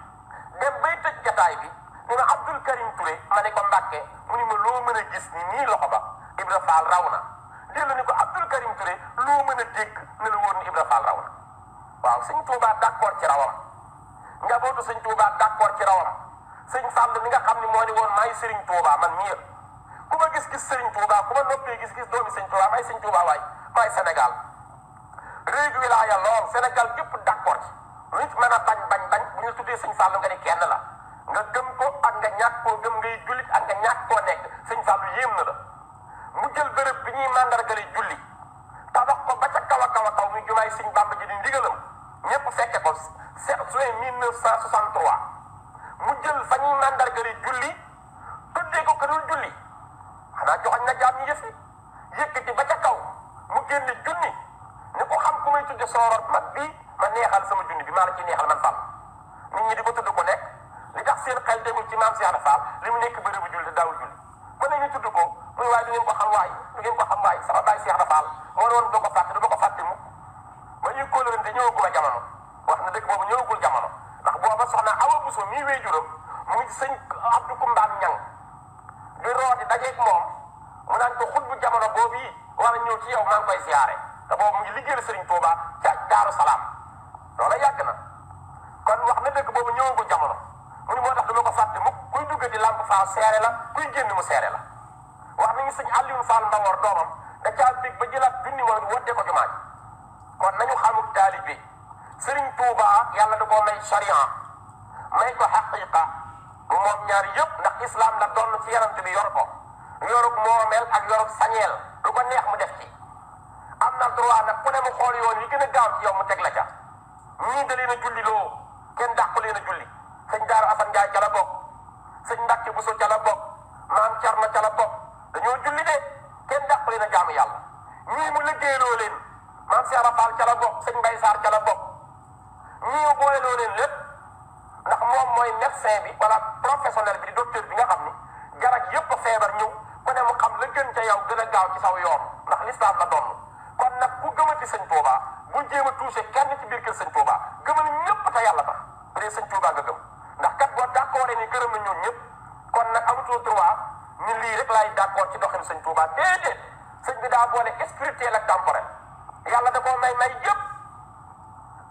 dem bay tëj jataay bi ni ma Abdou Karim Touré ma ne ko Mbàkke mu ni ma loo mën a gis ni nii loxo ba Ibra Fall raw na dellu ni ko Abdou Karim Touré loo mën a dégg ne la wóor ni Ibra Fall raw na waaw sëñ Touba d'accord ci rawam njabootu sëñ Touba d'accord ci rawam sëñ Fall mi nga xam ni moo ni woon maay Serigne Touba man mii ku ma gis-gis Serigne Touba ku ma noppee gis-gis doomi sëñ Touba maay sëñ Touba waay maay Sénégal réegi wilaaya lool Sénégal gépp d'accord ci nit mën a bañ bu ñu tuddee sëñ Fall nga ni kenn la nga gëm ko ak nga ñàkk koo gëm ngay jullit ak nga ñàkk koo nekk sëñ Fall yéem na la mu jël bërëb bi ñuy mandargale julli tabax ko ba ca kaw a kaw a kaw muy jumaay sëñ Bamba ji di ndigalam ñëpp fekke ko juin 1963 mu jël fa ñuy mandargale julli tuddee ko kënul julli xanaa joxoñ na jaam ñi yëfi yëkkati ba ca kaw mu génne junni ni ko xam ku may tudde sooroor mag bii ma neexal sama junni bi maa la ci neexal man Fall nit ñi di ko tudd ko nekk li tax seen xel demul ci maam Cheikh Fall li mu nekk bërëbu julli daawul julli ku ne ñu tudd ko muy waaye du ngeen ko xam waay sama baay Cheikh Fall moo ne woon du ko fàtte mu ba ñuy kóolërante ñëwaguma jamono wax na dëgg boobu ñëwagul jamono ndax booba soxna Awa Bousso mii wéy juróom mu ngi sëñ Abdou Koumbaam Ñang di rooti dajeeg moom mu naan ko xut bu jamono boobu yi war a ñëw ci yow maa ngi koy siyaare te boobu mu ngi liggéeyal Serigne Touba ca Daaru Salaam loola yàgg na kon wax na dëgg boobu ñëwagul jamono mu ni moo tax dama ko fàtte mukk kuy dugg di Lamp Fall seere la kuy génn mu seere la wax nañu sëñ Aliou Fall Mbawor doomam da caa bég ba jëlaat junni moom wodde ko jumaa ji kon nañu xamul taalibe Serigne Touba yàlla da koo may charia may ko xaqiqa bu moom ñaar yëpp ndax islam la doon ci yarante bi yor ko yorug moomeel ak yorug sañeel lu ko neex mu def ci am na droit nag ku ne mu xool yoon yi gën a gaaw ci yow mu teg la ca ñii da leen a julli loo kenn dàqu leen a julli sëñ Daaru Asan Njaay ca la bokk sëñ Mbàkke Buso ca la bokk maam Cerno ca la bokk dañoo julli de kenn dàqu leen a jaamu yàlla ñii mu liggéeyloo leen maam Cheikh Rafal ca la bokk sëñ Mbay Saar ca la bokk ñii mu booleloo leen lépp ndax moom mooy médecin bi wala professionnel bi di docteur bi nga xam ni garab yëpp a feebar ñëw ku ne mu xam la gën ca yow gën a gaaw ci saw yoon ndax lislaam la doon kon nag ku gëmati sëñ Touba bu jéem a touché kenn ci biir kër sëñ Touba gëmal ñëpp te yàlla tax bu dee sëñ Touba nga gëm ndax kat boo d'accord ni gërëm na ñoom ñëpp kon nag amatoo droit ñu lii rek laay d'accord ci doxin sëñ Touba déedéet sëñ bi daa boole spirituel ak temporel yàlla da koo may yëpp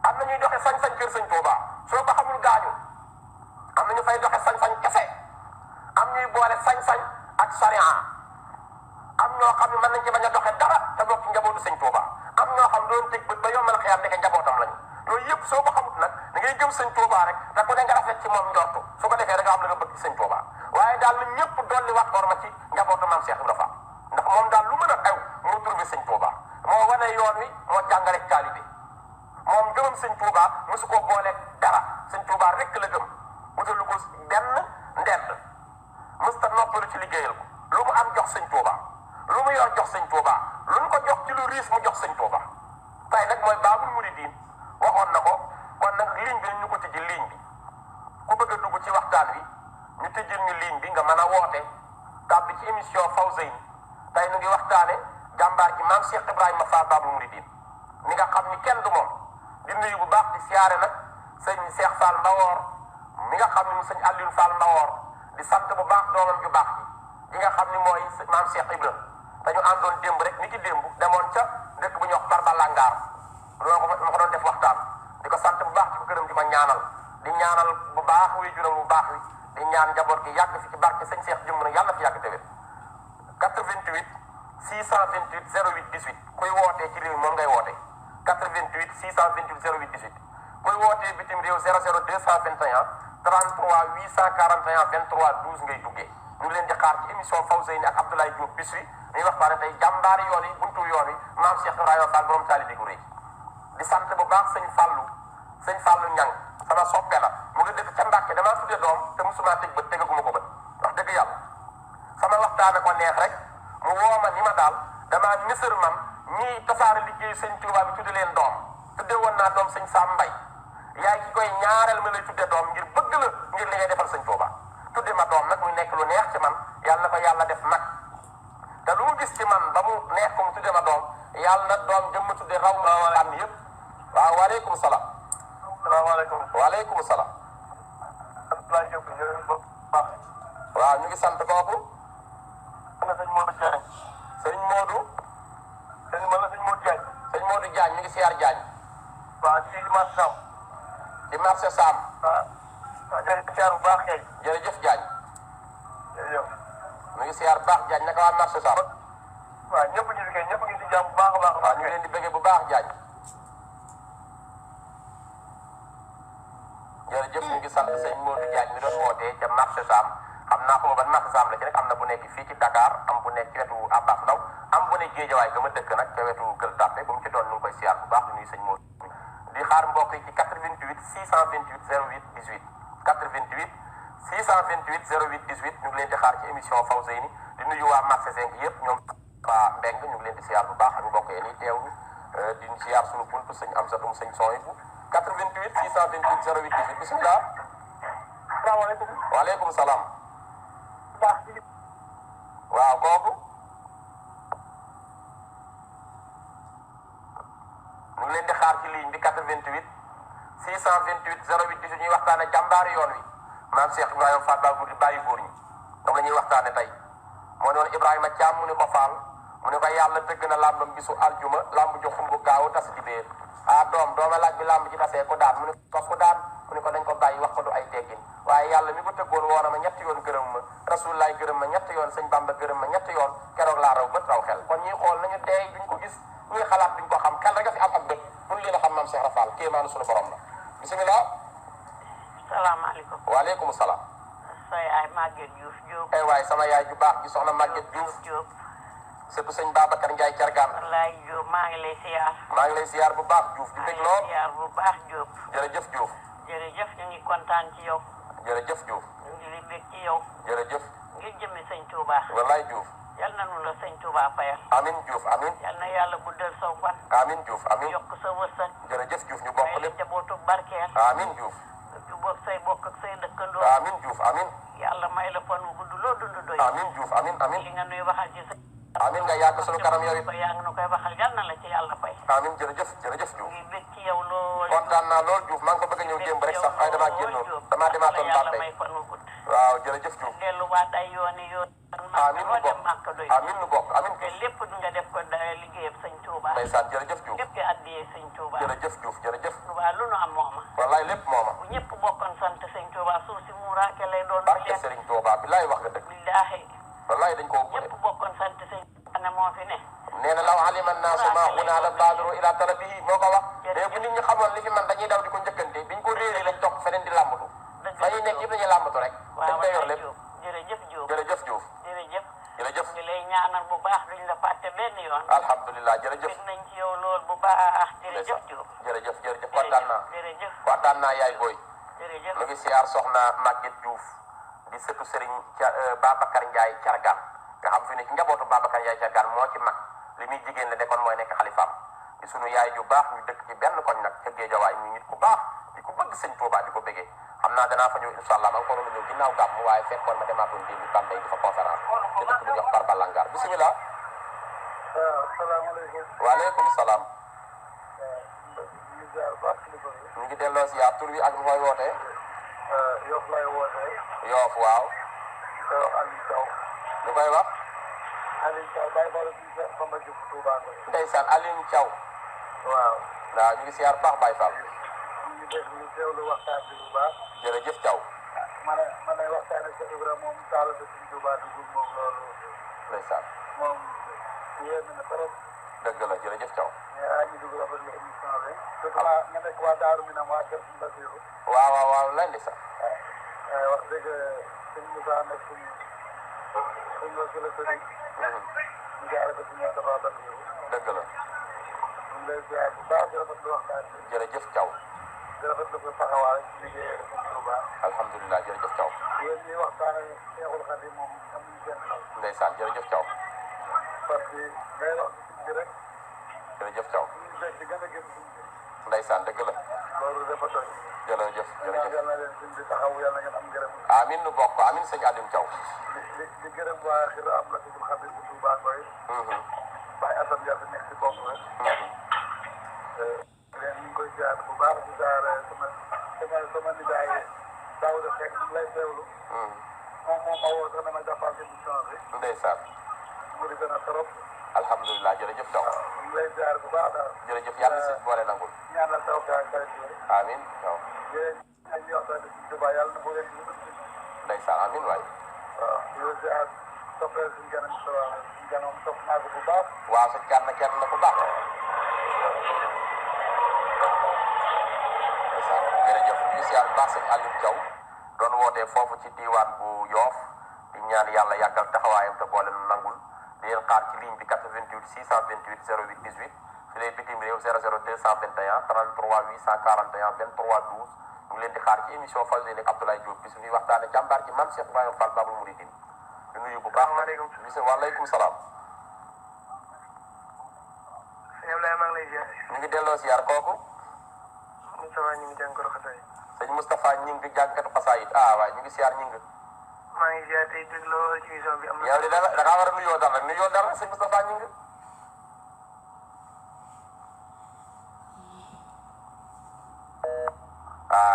am na ñuy doxe sañ-sañ kër sëñ Touba soo ko xamul gaañu am na ñu fay doxe sañ-sañ kese am ñuy boole sañ-sañ ak charia am ñoo xam ne mën nañ ci bañ a doxe dara te bokk ci njabootu sëñ Touba am ñoo xam doon tëj bët ba yombal xiyam nekk njabootam lañu yooyu yëpp soo ko xamut nag da ngay gëm sëñ Touba rek te ku ne nga rafet ci moom njortu su ko defee da nga am la nga bëgg ci sëñ Touba waaye daal na ñëpp dolli wax orma ci njabootu maam Cheikh Ibra Fall ndax moom daal lu mën a xew moo trouvé sëñ Touba moo wane yoon wi moo jàngale taalibe moom gëmam sëñ Touba mosu koo booleeg dara sëñ Touba rek la gëm wutalu ko benn ndend mësta noppalu ci liggéeyal ko lu mu am jox sëñ Touba lu mu yor jox sëñ Touba lu ñu ko jox ci lu riis mu jox sëñ Touba tey nag mooy baabul muridiin waxoon na ko kon nag ligne bi ñu ko tijji ligne bi ku bëgg a dugg ci waxtaan wi ñu tijjil ñu ligne bi nga mën a woote tàbbi ci émission Fawzeyni tey nu ngi waxtaane jàmbaar ji maam Cheikh Ibrahima Fall baabul muridiin mi nga xam ni kenn du moom di nuyu bu baax di siyaare nag sëñ Cheikh Fall Mbawoor mi nga xam ni sëñ Aliou Fall Mbawoor di sant bu baax doomam ju baax ji nga xam ni mooy maam Cheikh Ibrahima dañu àndoon démb rek ni ki démb demoon ca dëkk bu ñuy wax Barbalangaar loolu ma ko doon def waxtaan di ko sant bu baax ci ko gërëm di ma ñaanal di ñaanal bu baax wuy juróom bu baax wi di ñaan njaboot gi yàgg fi ci barke sëñ Cheikh jëmm nag yàlla fi yàgg tewét 88 628 08 18 kuy wootee ci réew mi moom ngay wootee 88 628 08 18 kuy wootee bitim réew 00 221 33 841 23 12 ngay duggee ñu ngi leen di xaar ci émission Fawzeyni ak Abdoulaye Diop Bichri ñuy waxtaane tey jàmbaari yoon yi buntu yoon yi maam Cheikh Ibrahima Fall borom taalibe gu rëy di sant bu baax sëñ Fallou Ñang sama soppe la mu ngi dëkk ca Mbàkke damaa tudde doom te musuma teg bët tegaguma ko bët wax dëgg yàlla sama waxtaane ko neex rek mu woo ma ni ma daal damaa nisër man ñii tasaare liggéey sëñ Tuubaa bi tudde leen doom tudde woon naa doom sëñ Sam Mbay yaay ki koy ñaareel ma lay tudde doom ngir bëgg la ngir li ngay defal sëñ Tuubaa tudde ma doom nag muy nekk lu neex ci man yàlla na ko yàlla def nag te lu mu gis ci man ba mu neex ko mu tudde ma doom yàlla na doom jëm ma tudde raw ma am yëpp waaw waaleykum salaam.
salaamaaleykum.
waaleykum salaam.
Abdoulaye Diop jërëjëf bu baax.
waaw ñu ngi sant kooku.
man la sëñ Modou Diagne.
sëñ Modou.
man la sëñ Modou Diagne.
sëñ Modou Diagne ñu ngi siyaar Diagne.
waaw ci marché Sam.
ci marché Sam.
waaw. waaw jërëjëf siyaar bu baax kay.
jërëjëf Diagne.
jërëjëf.
ñu ngi siyaar bu baax Diagne naka waa marché Sam.
waaw ñëpp ñu ngi kay ñëpp ngi si jàmm bu baax a baax.
waaw ñu ngi leen di bëggee bu baax Diagne. jërëjëf ñu ngi sant sëñ Modou Diagne mi doon wootee ca marché Sam xam naa ko ban marché Sam la ci rek am na bu nekk fii ci Dakar am bu nekk ci wetu Abbas Ndaw am bu nekk Géejawaay ga ma dëkk nag ca wetu Gueule Tapée bu mu ci doon ñu ngi koy siyaar bu baax di nuyu sëñ Modou di xaar mbokk yi ci 88 628 08 18 88 628 08 18 ñu ngi leen di xaar ci émission Fawzeyni di nuyu waa marché 5 yëpp ñoom waa Mbeng ñu ngi leen di siyaar bu baax ak mbokk yi nii teewlu di siyaar sunu buntu sëñ Amsatou mu sëñ Soyibu 88 628 08 18 bisimilah.
salaamaaleykum.
waaleykum salaam.
baax.
waaw kooku. ñu ngi leen di xaar ci ligne bi 88 628 08 18 ñuy waxtaane jàmbaari yoon wi maam Cheikh Ibrahima Fall Baal mu di bàyyi góor ñi moom la ñuy waxtaane tey moo ne woon Ibrahima Thiam mu ne ko Fall mu ne ko yàlla dëgg na làmbam bisu aljuma làmb jo xumbu gaaw tas ci biir dooma laaj bi làmb ji tasee ko daan mu ne ko daan mu ne ko dañ ko bàyyi wax ko du ay teggin waaye yàlla mi ko tëggoon woona ma ñetti yoon gërëm ma rasulullaay gërëm ma ñetti yoon sëñ Bamba gërëm ma ñetti yoon keroog laa raw bët raw xel kon ñuy xool nañu deey duñ ko gis ñuy xalaat duñ ko xam xel rek a fi am ak bët mun leen a xam maam Cheikh Rafal kéemaanu suñu borom la bisimilah.
salaamaaleykum.
waaleykum salaam.
sa yaay Maguette Diouf Diop.
waaye sama yaay ju baax ji soxna Maguette Diouf
Diop.
surtout sëñ Babacar Ndiaye Cargaan.
wallaay Diop maa ngi lay siyaar.
maa ngi lay siyaar bu baax Diouf di dégg lool.
siyaar bu baax Diop.
jërëjëf Diouf.
jërëjëf ñu ngi kontaan ci yow.
jërëjëf Diouf.
ñu ngi li bég ci yow.
jërëjëf.
ngir jëmmi sëñ Touba.
wallaay Diouf.
yal na nu la sëñ Touba fayal.
amin Diouf amin.
yal na yàlla guddal saw fan.
amin Diouf amin.
yokk sa wërsëg.
jërëjëf Diouf ñu bokk
may la
lépp.
njabootu barkeel.
amin Diouf.
jubóog say bokk ak say dëkkandoo.
amin Diouf amin.
yàlla may la fan wu gudd loo dund doy.
amin Diouf amin amin.
li nga nuy waxal ci sa.
amin nga yàgg sunu kanam yow it.
ko yaa ngi nu koy waxal yal na la ci yàlla fay.
amin jërëjëf jërëjëf Diouf.
ngi bég ci yow lool.
kontaan naa lool Diouf maa ngi ko bëgg a ñëw démb rek sax waaye damaa génnoon damaa demaatoon
yàlla
Bambey.
may fan wu gudd.
waaw jërëjëf Diouf.
delluwaat ay yooni yoon.
amin nu
loo dem
bokk
màkk doy.
amin nu bokk amin
te lépp nga def ko liggéeyam sëñ Touba.
ndeysaan jërëjëf Diouf.
lépp di addiyee sëñ Touba.
jërëjëf Diouf jërëjëf.
Touba lu nu am mooma.
wallaay lépp mooma.
bu ñëpp bokkoon sant sëñ Touba suuf si muuraake lay doon.
barke Serigne Touba billaay wax nga dëgg.
billaahi
wallaay dañ koo bëgg.
ñëpp bokkoon sant sëñ ne moo fi ne.
nee na law alima naasu maa hunaa la baadiru ila talabihi moo ko wax. mais bu nit ñi xamoon li fi man dañuy daw di ko njëkkante biñ ko réeré lañ topp feneen di làmbatu. fa ñuy nekk yëpp dañuy làmbatu rek. dañ koy yor lépp
jërëjëf Diop.
jërëjëf Diouf.
jërëjëf.
jërëjëf.
ngi lay ñaanal bu baax duñ la fàtte benn yoon.
alhamdulilah jërëjëf.
bëgg nañ ci yow lool bu baax. jërëjëf Diop.
jërëjëf jërëjëf kontaan naa.
jërëjëf.
kontaan naa yaay booy.
jërëjëf.
mu ngi siyaar soxna Maguette Diouf di sëtu Serigne Babacar Ndiaye Cargaan nga xam fi ne ci njabootu Babacar Ndiaye Cargaan moo ci mag li muy jigéen la nekkoon mooy nekk xalifaam di sunu yaay ju baax ñu dëkk ci benn koñ nag ca Géejawaay ñu nit ku baax di ko bëgg sëñ Touba di ko bëggee xam naa danaa fa ñëw incha allah ma nga ko doon ñëw ginnaaw gàmm waaye fekkoon ma demaatoon démb Bambey di fa conférence ci dëkk bu ñuy wax Barba Langar bisimilah.
salaamaaleykum.
waaleykum salaam. ñu ngi delloo si yaa tur bi ak lu koy wootee.
Yoff lay wootee.
Yoff waaw.
Aliou Thiaw.
lu koy wax.
Aliou Thiaw bàyyi ba la si Bamba Diouf Touba Ngoye.
ndeysaan Aliou Thiaw.
waaw.
waaw ñu ngi siyaar baax Baye Fall.
ñu ngi dégg ñu teewlu waxtaan bi bu baax.
jërëjëf Thiaw.
man ay waxtaan ak Ibrahima moom taal ba suñu Touba dugub moom loolu.
ndeysaan.
moom yéen na trop.
dëgg la jërëjëf Thiaw.
yaa ngi dugg rafetlu émission bi. surtout nga nekk waa Daaru Minam waa Kër Mbasiru.
waaw waaw waaw lay ndeysaan.
wax dëgg suñu Moussa nekk suñu wasila sëriñ. ñu jaare ko suñu Moustapha Basiru.
dëgg la.
ñu ngi lay ziar bu baax di rafetlu waxtaan bi.
jërëjëf Thiaw.
di rafetlu ko taxawaay ci liggéey Sëñ Tuuba.
alhamdulilah jërëjëf Thiaw.
yéen ñuy waxtaane Seexul Xadiim moom amuñu seen xel.
ndeysaan jërëjëf Thiaw.
parce que day wax ci rek.
jërëjëf Thiaw.
suñu béy di gën a gën suñu béy.
ndeysaan dëgg la.
loolu dafa doy.
jërëjëf jërëjëf.
yal na leen suñ bi taxaw yàlla ngeen am ngërëm.
amiin nu bokk amiin sëñ Alioune Thiaw.
di gërëm waa Xira am la Seexul Xadiim bu Tuuba Ngoy. Baye Assane Dia fi nekk ci bopp rek. leen ñu ngi koy jaar bu baax di jaar sama nijaay Daouda Seck ñu ngi lay teewlu. moom moo ma woo sax dama jàppal émission bi.
ndeysaan.
mu di gën a trop.
alhamdulilah jërëjëf Thiaw.
ñu ngi lay jaar bu baax daal.
jërëjëf yàlla si boole nangul.
ñaanal taw kaay kay bi.
amiin Thiaw.
yéen ñi ñuy waxtaan ci Tuuba yàlla na boo leen di dugg.
ndeysaan amiin waay.
waaw ñu ngi jaar toppee suñu ganam suñu ganam topp naa ko bu baax.
waaw sa kenn la bu baax. ndeysaan jërëjëf ñu ngi siyaar bu baax sëñ Alioune Thiaw doon wootee foofu ci diwaan bu Yoof di ñaan yàlla yàggal taxawaayam te boole nu nangul di leen xaar ci ligne bi 88 628 08 18 fi lay bitim réew 00 221 33 841 23 12 ñu ngi leen di xaar ci émission Fajri ak Abdoulaye Diop bi suñuy waxtaane jàmbaar ji Mame Cheikh Ibrahima Fall Babul Mouridine di nuyu bu baax. waaleykum salaam.
sëñ Ablaye maa ngi lay ziar.
ñu ngi delloo ziar kooku.
Moustapha ñu ngi jàng ko xasaay.
sëñ Moustapha ñing jàngkatu xasaayit waaye ñu ngi siyaar ñing.
maa ngi ziar tey dégloo ci émission bi am na.
yow de da ngaa war a nuyoo dara nuyoo dara sëñ Moustapha ñing.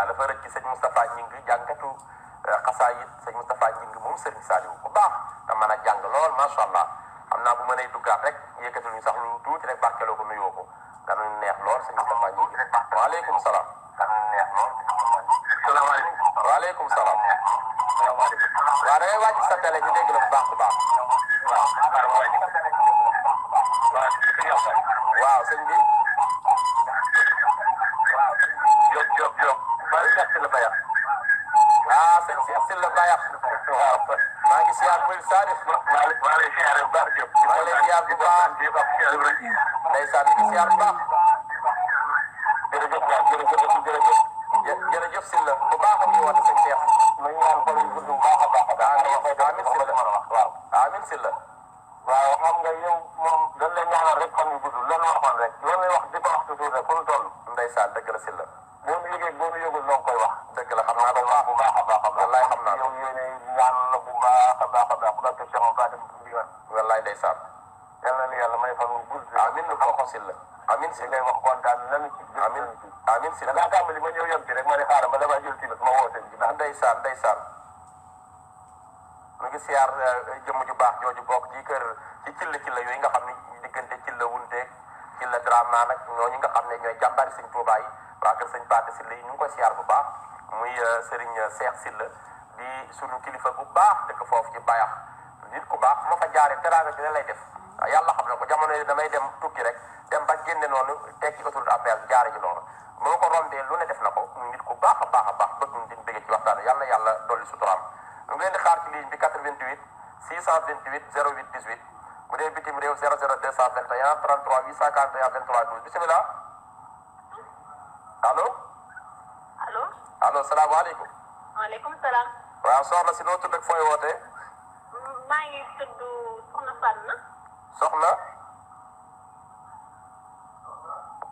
dafa rëcc sëñ Moustapha ñing jàngkatu xasaayit sëñ Moustapha ñing moom Serigne Saliou ku baax te mën a jàng lool macha allah xam naa bu mënee duggaat rek yëkkatul ñu sax lu tuuti rek barkeloo ko nuyoo ko danañ neex lool sëñ Moustapha ñing. waaleykum salaam.
salaamaaleykum.
waaleykum salaam. waaw da ngay wàcc sa télé ñu dégg la bu baax bu baax. waaw sëñ bi.
Diop. Baye Cheikh Sylla Bayax.
sëñ Cheikh Sylla Bayax. waaw maa ngi siyaar muy Salif.
maa lay siyaare bu baax Diop.
maa ngi lay siyaar bu baax. ndeysaan ñu ngi siyaar bu baax. jërëjëf Sylla bu baax a ngi woote sëñ Cheikh.
ñu ñaan ko lu gudd bu baax a baax.
amiin Sylla waaw amiin Sylla.
waaw xam nga yow moom dañ lay ñaanal rek fan yu gudd loolu waxoon rek loolu lay wax di ko wax toujours rek fu mu toll.
ndeysaan dëgg la Sylla.
boo mu yëgee boo mu yëgul noo koy wax.
dëgg la xam naa ko bu baax a baax. wallaay xam naa ko
yow yéene ñaan la bu baax a baax parce que Cheikh Obadim Ndigal.
wallaay ndeysaan.
yal na yàlla may fan yu gudd.
amiin lu ko Sylla. amiin Sylla
ngay wax kontaan nañu ci.
amiin Sylla.
da ngaa tàmbali ma ñëw yem ci rek ma ne xaaral ba damay jël ci bés ma woo seen ji.
ndeysaan. mu ngi siyaar jëmm ju baax jooju bokk ci kër ci cilla yooyu nga xam ne diggante cilla wunteeg cilla drama nag ñooñu nga xam ne ñooy jàmbaari sëñ Tuubaa yi waa kër sëñ Paate Sylla yi ñu ngi koy siyaar bu baax muy Serigne Cheikh Sylla di sunu kilifa bu baax dëkk foofu ci Bayax nit ku baax ma fa jaaree teraanga ci lay def yàlla xam na ko jamono yi damay dem tukki rek dem ba génne noonu tekki autoroute à péage jaare ji noonu moo ko rombee lu ne def na ko muy nit ku baax a baax bëgg ñu diñ bëgg ci waxtaan yàlla dolli suturaam ñu ngi leen di xaar ci ligne bi 88 628 08 18 bu dee bitim réew 00 221 33 841 23 12 bisimilah allo salaamaaleykum.
waaleykum salaam.
waaw soxna si noo tudd ak fooy wootee.
maa ngi tudd Soxna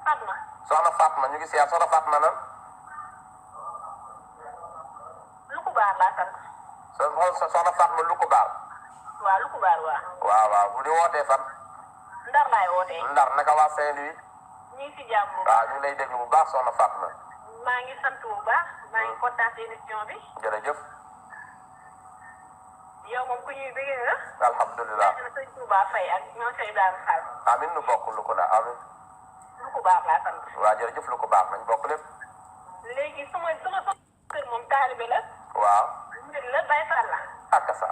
Fatma.
soxna Fatma ñu ngi siyaar soxna Fatma nan.
Lukubaar laa sant.
soxna Fatma Lukubaar.
waaw Lukubaar waaw.
waaw bu di wootee fan.
Ndar laay wootee.
Ndar naka waa Saint-Louis.
ñu ngi si jàmm.
waaw ñu ngi lay déglu bu baax soxna Fatma.
maa ngi sant bu baax. maa ngi kontaan si émission bi.
jërëjëf.
yow moom ku ñuy bëggee nga.
alhamdulilah.
sëñ Touba Faye ak ñoom Cheikh Ibrahima Fall.
amin nu bokk lu ko la amin.
Lukubaar laa sant.
waaw jërëjëf lu ko baax nañ bokk lépp.
léegi sama kër moom taalibe la.
waaw.
mbir la Baye Fall la.
ak sa.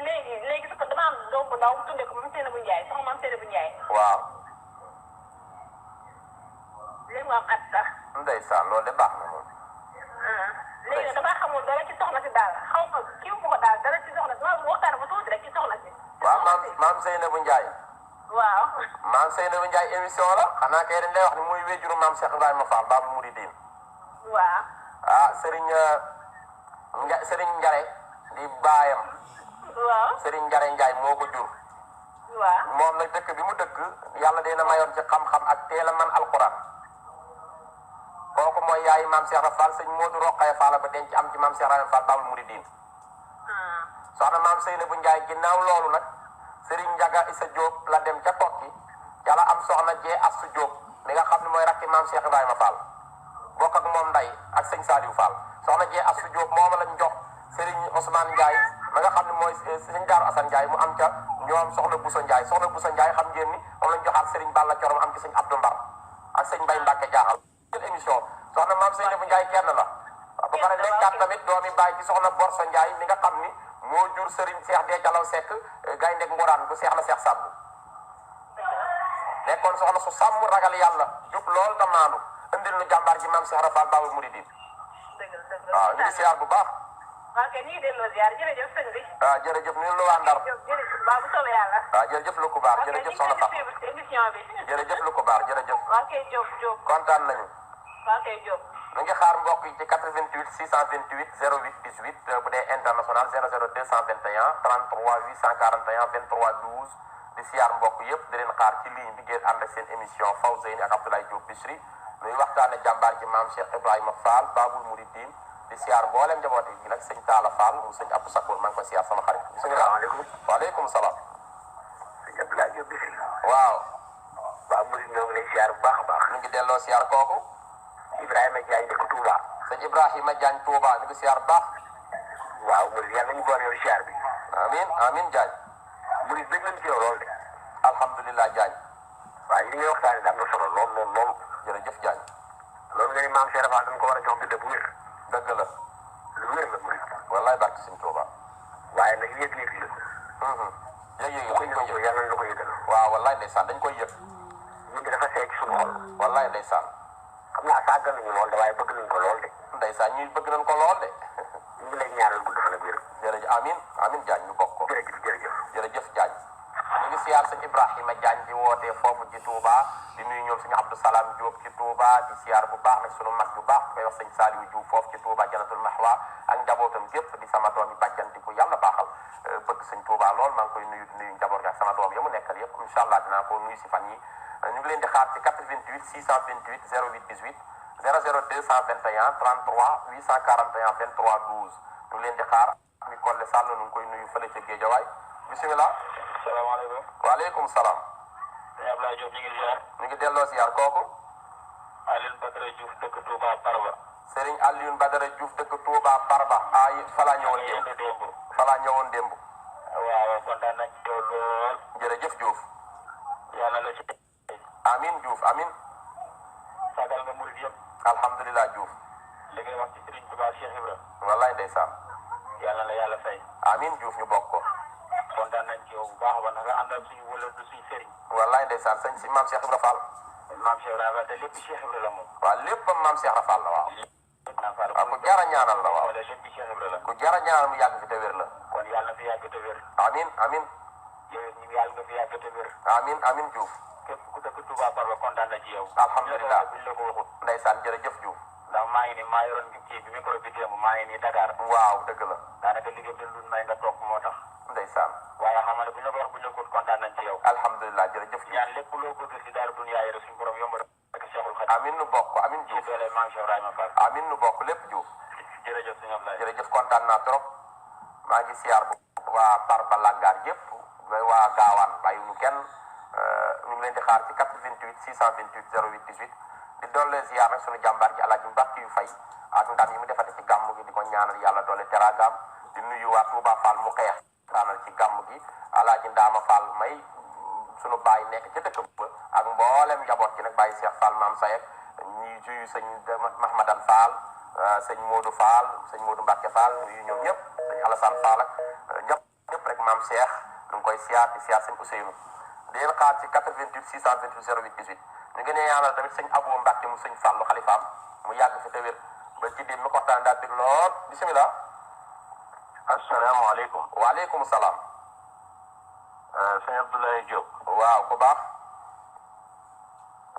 léegi su ko dama am doom bu ndaw tuddee ko moom Seynabou Ndiaye soxna maam Seynabou Ndiaye.
waaw.
léegi mu am at sax.
ndeysaan loolu de baax na moom.
léegi nag damaa xamul dara ci soxna si daal xaw ma kii bu ko daal dara ci soxna si ma waxtaan ba tuuti rek ci soxna si.
waaw maam Seynabou Ndiaye.
waaw.
maam Seynabou Ndiaye émission la xanaa kay dañ lay wax ni muy wéjuru maam Cheikh Ibrahima Fall Babul Mouridine.
waaw.
ah Serigne Njare di baayam.
waaw.
Serigne Njare Ndiaye moo ko jur.
waaw.
moom nag dëkk bi mu dëkk yàlla dina mayoon ci xam-xam ak teel a man alquran. kooku mooy yaayi maam Cheikh Ibra Fall sëñ Modou Rokhaya Fall ba denc am ci maam Cheikh Ibrahima Fall Babul Mouridine. soxna maam Seynabou Ndiaye ginnaaw loolu nag Serigne Ndiaga Issa Diop la dem ca Kokki ca la am soxna Jee Assu Diop mi nga xam ne mooy rakki maam Cheikh Ibrahima Fall bokk ak moom nday ak sëñ Saliou Fall soxna Jee Assu Diop moom lañ jox Serigne Ousmane Ndiaye ma nga xam ne mooy sëñ Daaru Assane Ndiaye mu am ca ñoom soxna Bousso Ndiaye xam ngeen ni moom lañ joxaat Serigne Balla Corom am ci sëñ Abdou Mbar ak sëñ Mbaye Mbacke jaaxal émission soxna maam Seynabou Ndiaye kenn la ba pare nekkaat tamit doomi baay ci soxna Borso Ndiaye mi nga xam ni moo jur Serigne Cheikh Dee Jalaw Seck gaynde nguraan bu Cheikh la Cheikh Sàmm nekkoon soxna su sàmm ragal yàlla jub lool te maanu indil nu jàmbaar ji maam Cheikh Ibra Fall Babul Mouridine waaw ñu ngi siyaar bu baax.
ok ñu ngi delloo ziar jërëjëf sëñ bi.
waaw jërëjëf ñu lu waa Ndar.
jërëjëf baa bu soobee yàlla.
waaw jërëjëf lu ko baar jërëjëf soxna Fatou
émission bi.
jërëjëf lu ko baar jërëjëf.
waaw kay Diop.
kontaan nañu.
waaw kay Diop.
ñu ngi xaar mbokk yi ci 88 628 08 18 bu dee international 00 221 33 841 23 12 di siyaar mbokk yëpp di leen xaar ci ligne bi ngeen ànd ak seen émission Fawzeyni ak Abdoulaye Diop Bichri nuy waxtaane jàmbaar ji maam Cheikh Ibrahima Fall Babul Mouridine di siyaar mboolem njaboot yi nag sëñ Talla Fall mu sëñ Abdou Sakour maa ngi koy siyaar sama xarit.
salaamaaleykum.
waaleykum salaam.
sëñ Abdoulaye Diop Bichri.
waaw.
Babul Mouridine ñoo ngi lay siyaar bu baax a baax.
ñu ngi delloo siyaar kooku.
Ibrahima Diagne dëkk Touba.
sëñ Ibrahima Diagne Touba ñu ngi siyaar bu baax.
waaw Mouride yàlla nañu boole yow siyaar bi.
amiin Diagne.
Mouride dëgg nañ ci yow lool de.
alhamdulilah Diagne.
waaw li ngay waxtaanee am na solo lool.
jërëjëf Diagne.
loolu nga ni maam Cheikh Fall dañ ko war a jox gëdd bu wér.
dëgg la.
lu wér la Mouride.
wallaay barke sëñ Touba.
waaye nag yëg-yëg la.
yëg-yëg
dañ koy yëg yàlla nañ la ko yëgal.
waaw wallaay ndeysaan dañ koy yëg.
ñun de dafa seey ci suñu xol.
wallaay ndeysaan.
xam naa sàggal nañu lool de waaye bëgg nañ ko lool de.
ndeysaan ñuy bëgg nañ ko lool de.
ñu ngi lay ñaanal gudd fan ak wér.
jërëjëf amiin Diagne ñu bokk ko. jërëjëf Diagne. ñu ngi siyaar sëñ Ibrahima Diagne di wootee foofu ci Touba di nuyu ñoom sëñ Abdou Salam Diop ci Touba di siyaar bu baax nag sunu mag bu baax koy wax sëñ Saliou Diouf foofu ci Touba Janatul Mahwa ak njabootam gépp di sama doom yi bàjjan di ko yàlla baaxal bëgg sëñ Touba lool maa ngi koy nuyu di nuyu njaboot gi ak sama doom ya mu nekkal yëpp incha allah dinaa ko nuyu si fan yi ñu ngi leen di xaar ci 88 628 08 18 00 221 33 841 23 12 ñu ngi leen di xaar mi Kolle Sall nu ngi koy nuyu fële ca Géejawaay bisimilah.
salaamaaleykum.
waaleykum salaam.
sëñ Abdoulaye Diop ñu ngi ziar.
ñu ngi delloo ziar kooku.
Alioune Badara Diouf dëkk Touba Parba.
Serigne Alioune Badara Diouf dëkk Touba Parba. falaa ñëwoon démb.
waaw kontaan nañ ci yow lool.
jërëjëf Diouf.
yàlla la ci.
amiin Diouf amiin.
sagal nga murid yëpp.
alhamdulilah Diouf.
li ngay wax ci Serigne Touba Cheikh Ibra.
wallaay ndeysaan.
yàlla la yàlla fay.
amiin Diouf ñu bokk ko.
kontaan nañ ci yow bu baax a baax nga àndal suñu wala du suñu sëriñ.
wallaay ndeysaan sëñ si maam Cheikh Ibra Fall.
maam Cheikh Ibra te lépp Cheikh Ibra la moom.
waaw léppam maam Cheikh Ibra Fall la waaw. waaw ku jar a ñaanal la waaw.
lépp Cheikh Ibra la.
ku jar a ñaanal mu yàgg fi te wér la.
kon yàlla na fi yàgg te wér.
amiin amiin.
yow ñu yàlla nga fi yàgg te wér.
amiin Diouf.
képp ku dëkk Touba Parba kontaan na ci yow.
alhamdulilah
buñ la ko waxut.
ndeysaan jërëjëf Diouf.
ndax maa ngi nii maa yoroon kii bi micro bi démb maa ngi nii Dakar.
waaw dëgg la.
daanaka liggéey bi lu may nga toog moo tax.
ndeysaan.
waaye xam nga ne bu ñu la ko wax bu ñu la ko kontaan nañ ci yow.
alhamdulilah jërëjëf Diouf.
ñaan lépp loo bëgg si daaru dunya yi rek suñu borom yomb ak Cheikhul Khadim.
amiin nu bokk amiin Diouf.
doole maam Cheikh Ibrahima Fall.
amiin nu bokk lépp Diouf.
jërëjëf sëñ Ablaye.
jërëjëf kontaan naa trop. maa ngi siyaar bu waa Parba Langar yëpp waa Gaawaan bàyyiwuñu kenn ñu ngi leen di xaar ci 88 628 08 18 di doole siyaar nag sunu jàmbaar ji Alaaji Mbàkke yu fay ak ndam yi mu defati ci gàmm gi di ko ñaanal yàlla doole teraagaam di nuyu waa Touba Fall mu xeex ñaanal ci gàmm gi Alaaji Ndaama Fall may sunu baay nekk ca dëkk ba ak mboolem njaboot gi nag bàyyi Cheikh Fall maam Sayek ñuy juyu sëñ Mahmadan Fall sëñ Modou Fall sëñ Modou Mbacke Fall nuyu ñoom ñëpp sëñ Alassane Fall ak ñëpp rek maam Cheikh ñu ngi koy siyaar di siyaar sëñ Ousseynou di leen xaar ci 88 628 08 18 ñu ngi ne ñaanal tamit sëñ Abou Mbacke mu sëñ Fallu xalifaam mu yàgg fi te wér ba ci dem mi ko waxtaan daal dégg lool bisimilah.
asalaamaaleykum.
waaleykum salaam.
sëñ Abdoulaye Diop.
waaw ku baax.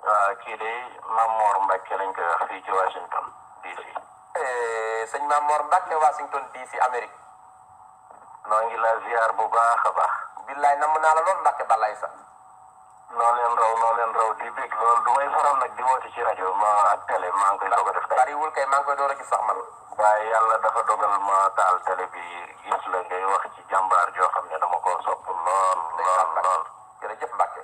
waaw kii de Mamor Mbacke lañ koy wax fii ci Washington DC.
sëñ Mamor Mbacke Washington DC Amérique.
noo ngi la ziar bu baax a baax.
billaay namm naa la lool Mbacke balay sax.
noo leen raw di bég loolu du may faral nag di woote ci rajo ma ak télé maa ngi koy doog a def tey.
bariwul kay maa ngi koy door a gis sax man.
waaye yàlla dafa dogal ma taal télé bi gis la ngay wax ci jàmbaar joo xam ne dama ko sopp lool.
jërëjëf Mbacke.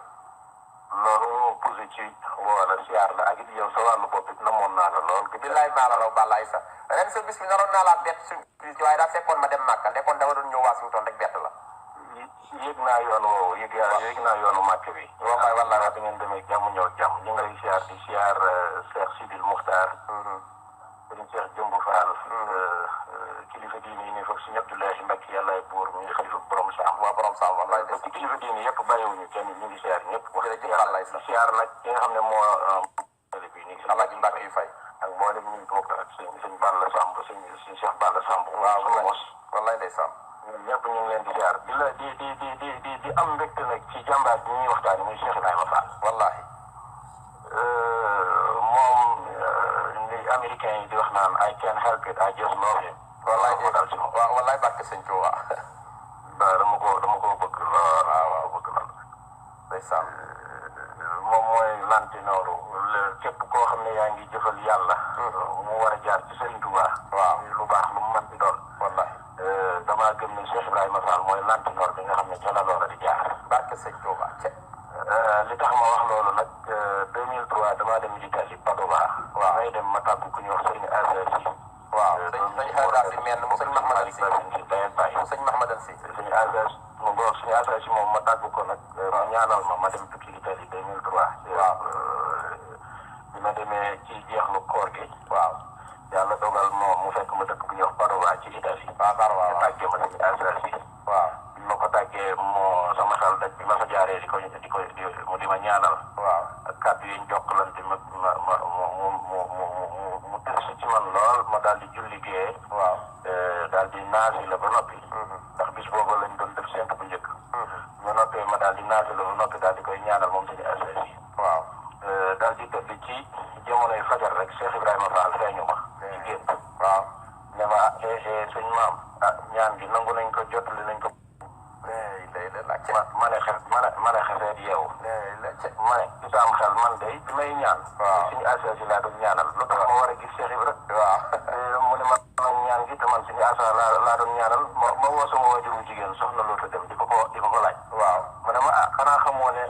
loolu moo poussé ci wala siyaar la ak it yow sa wàllu bopp it namoon naa la lool.
billaay maa la raw balay sax ren sa bis bi naroon naa laa bett surprise waaye daa fekkoon ma dem Màkka nekkoon dama doon ñëw Washington rek bett la.
yëg naa yoon woowu yëg naa yoonu màkk bi. wallaay da ngeen demee jàmm ñëw jàmm ñu ngi lay siyaar di siyaar Cheikh Sidil Muxtaar. sëriñ Cheikh Jëmb Fall. kilifa diine yi ne foofu si Abdoulaye Mbacke yàlla ay buur mi xalifa borom Saam.
waa borom Saam wallaay des
ci kilifa diine yëpp bàyyiwuñu kenn ñu ngi siyaar ñëpp.
jërëjëf wallaay sax
siyaar nag ki nga xam ne moo télé bi nii.
Alaaji Mbacke yu fay.
ak mboolem ñu bokk ak sëñ Balla Samb sëñ Cheikh Balla Samb.
waaw wallaay ndeysaan.
ñun ñëpp ñu ngi leen di ziar di am mbégte nag ci jàmbaar bi ñuy waxtaanee muy Cheikh Ibrahima Fall.
wallaahi.
moom li américain yi di wax naan I can't help it I just love him.
wallaahi
moo dal ci moom.
waaw wallaahi barke sëñ Tuuba.
dama ko bëgg lool. waaw bëgg lool.
ndeysaan.
moom mooy lantinooru képp koo xam ne yaa ngi jëfal yàlla. mu war a jaar ci Sëriñ Tuuba.
waaw
lu baax lu mu mën di doon.
wallaahi.
damaa gëm ne Cheikh Ibrahima Fall mooy lantinoor bi nga xam ne ca la loola di jaar.
barke sëñ Tuuba.
li tax ma wax loolu nag 2003 damaa dem Italie Padova.
waaw
may dem ma tàggu ku ñuy wax sëriñ Azar si.
waaw sëñ Azar si mel mu sëñ Mahmadan si.
mu
sëñ Mahmadan si.
sëñ Azar mu ngoog sëñ Azar si moom ma tàggu ko nag ma ñaanal ma dem tukki Italie 2003.
waaw
bi ma demee ci jeexlu koor gi.
waaw
yàlla dogal mu fekk ma dëkk bu ñuy wax Padova ci Italie.
waaw
ma tàggee ma sëñ Azar si.
waaw
bi ma ko tàggee sama xel daj bi ma fa jaaree mu di ma ñaanal.
waaw
ak kàddu yi ñu jokkalante mu tënk ci man lool ma daal di julli gee.
waaw
daal di naasi la ba noppi. ndax bis boobu lañ doon def séntu bu njëkk. ñu noppee ma daal di naasi la ba noppi daal di koy ñaanal moom suñu affaire yi.
waaw
daal di tëdd ci jamonoy fajar rek Cheikh Ibrahima Fall feeñu ma. ci gént.
waaw
ne ma sëñ maam ñaan gi nangu nañ ko jottali nañ ko. ma ne xefeet yeewu. ma ne ci saam xel man de bi may ñaan.
waaw
suñu affaire yi laa doon ñaanal lu tax ma war a gis Cheikh Ibra.
waaw
mu ne ma ñaan gi te man suñu affaire laa doon ñaanal ma woo sama waajuru jigéen soxna Loota dem di ko laaj.
waaw
mu ne ma xanaa xamoo ne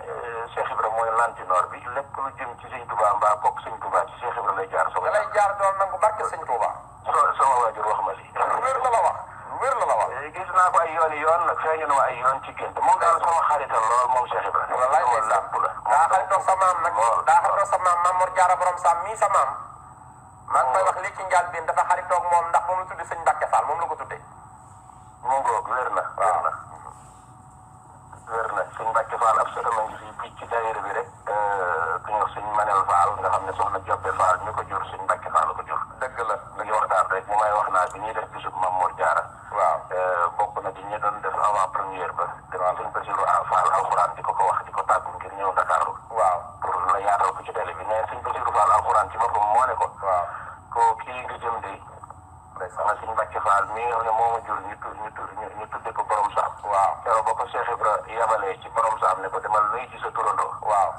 Cheikh Ibra mooy lantinoor bi lépp lu jëm ci sëñ Touba mbaa bokk sëñ Touba ci Cheikh Ibra lay jaar.
da lay jaar doon nangu barke sëñ Touba.
sama waajur wax ma lii.
wér la la wax. wér la la wax.
gis naa ko ay yoon nag feeñu na ma ay yoon ci gént moom daal sama xarital lool moom Cheikh Ibrahima.
wallaay
moom lépp la.
daa xaritoo sa maam nag. daa xaritoo sa maam Mamor Jaara borom Saam mii sa maam. maa ngi koy wax lii ci njaal biin dafa xaritoog moom ndax moom la tuddee sëñ Mbacke Fall moom la ko tuddee.
mu ngoog wér na. sëñ Mbacke Fall ab sëtam a ngi fii bii ci daayira bi rek. ku ñuy wax sëñ Manel Fall nga xam ne soxna Jobbe Fall ñu ko jur sëñ Mbacke Fall la ko jur.
dëgg la
dañuy waxtaan rek mu may wax naa bi ñuy def bisub Mamor Jaara.
waaw
bokk na ci ñi doon def avant première ba. waaw sëñ Basiru Fall alxuraan di ko wax di ko tàggu ngir ñëw Ndakaaru.
waaw
pour la yaatal ko ci télé bi mais sëñ Basiru Fall alxuraan ci boppam moo ne ko.
waaw
ko kii nga jëm de. sama sëñ Mbacke Fall mi nga xam ne moo ma jur ñu tudde ko borom saam.
waaw
keroog ba ko Cheikh Ibra yabalee ci borom saam ne ko demal nuy ci sa turandoo.
waaw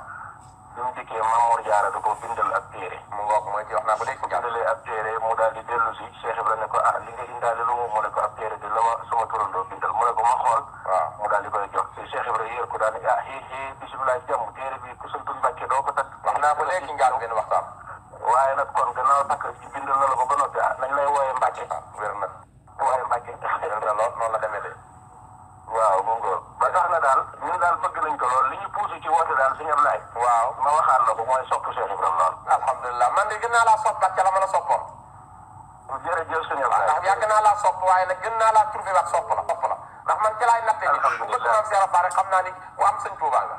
bi mu dikkee Mamour Diarra da ko bindal ab téere.
mu ngoog mooy ci wax naa ko léegi ci
bindalee ab téere mu daal di dellu si Cheikh Ibra ne ko li nga indaale lu mu ne ko ab téere de la ma sama turandoo bindal mu ne ko ma xool.
waaw
mu daal di koy jox te Cheikh Ibra yéer ko daal di bisimilah jàmm téere bi ku santul Mbacke doo ko takk.
wax naa ko léegi ci njaal benn waxtaan.
waaye nag kon gannaaw takk ci bindal na la ko ba noppi nañ lay wooyee Mbacke.
wér na
wooyee Mbacke.
wér na lool noonu la demee de.
waaw mu ngoog ba tax na daal ñun daal bëgg nañ ko lool li ñu poussé ci woote daal suñu Ablaye.
waaw
ma waxaat la ko mooy sopp Cheikh Ibrahima lool.
alhamdulilah man de gën naa laa sopp ak ca la ma la soppoon.
jërëjëf suñu Ablaye.
ndax yàgg naa laa sopp waaye nag gën naa laa trouvé waat sopp la ndax man ci laay natte ni bu bëgg maam Cheikh Fall rek xam naa ni ku am sëñ Touba nga.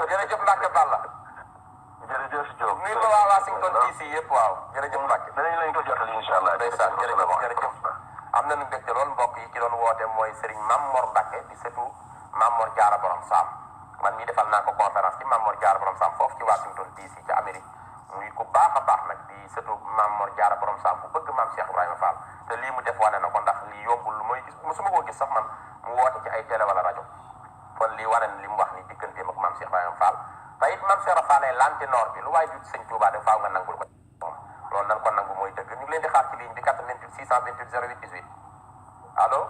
jërëjëf Mbacke Balla.
jërëjëf Diop.
nuyu ma waa Washington DC yëpp waaw jërëjëf Mbacke.
danañ lañ ko jottali incha allah.
ndeysaan jërëjëf am nañu mbégte loolu mbokk yi ki doon woote mooy Serigne Mamor Mbacke di sëtu Mamor Diarra Borom Sam man mii defal naa ko conférence ci Mamor Diarra Borom Sam foofu ci Washington DC ci Amérique muy ku baax a baax nag di sëtu Mamor Diarra Borom Sam bu bëgg maam Cheikh Ibrahima Fall te lii mu def wane na ko ndax lii yombul lu may gis mosuma koo gis sax man mu woote ci ay télé wala rajo kon lii wane na li mu wax ni digganteem ak maam Cheikh Ibrahima Fall te it maam Cheikh Fall ay lantinoor bi lu waay jut sëñ Touba de faaw nga nangul ko moom loolu nan ko nangu mooy dëgg ñu ngi leen di xaar ci ligne bi 88 628 08 18 allo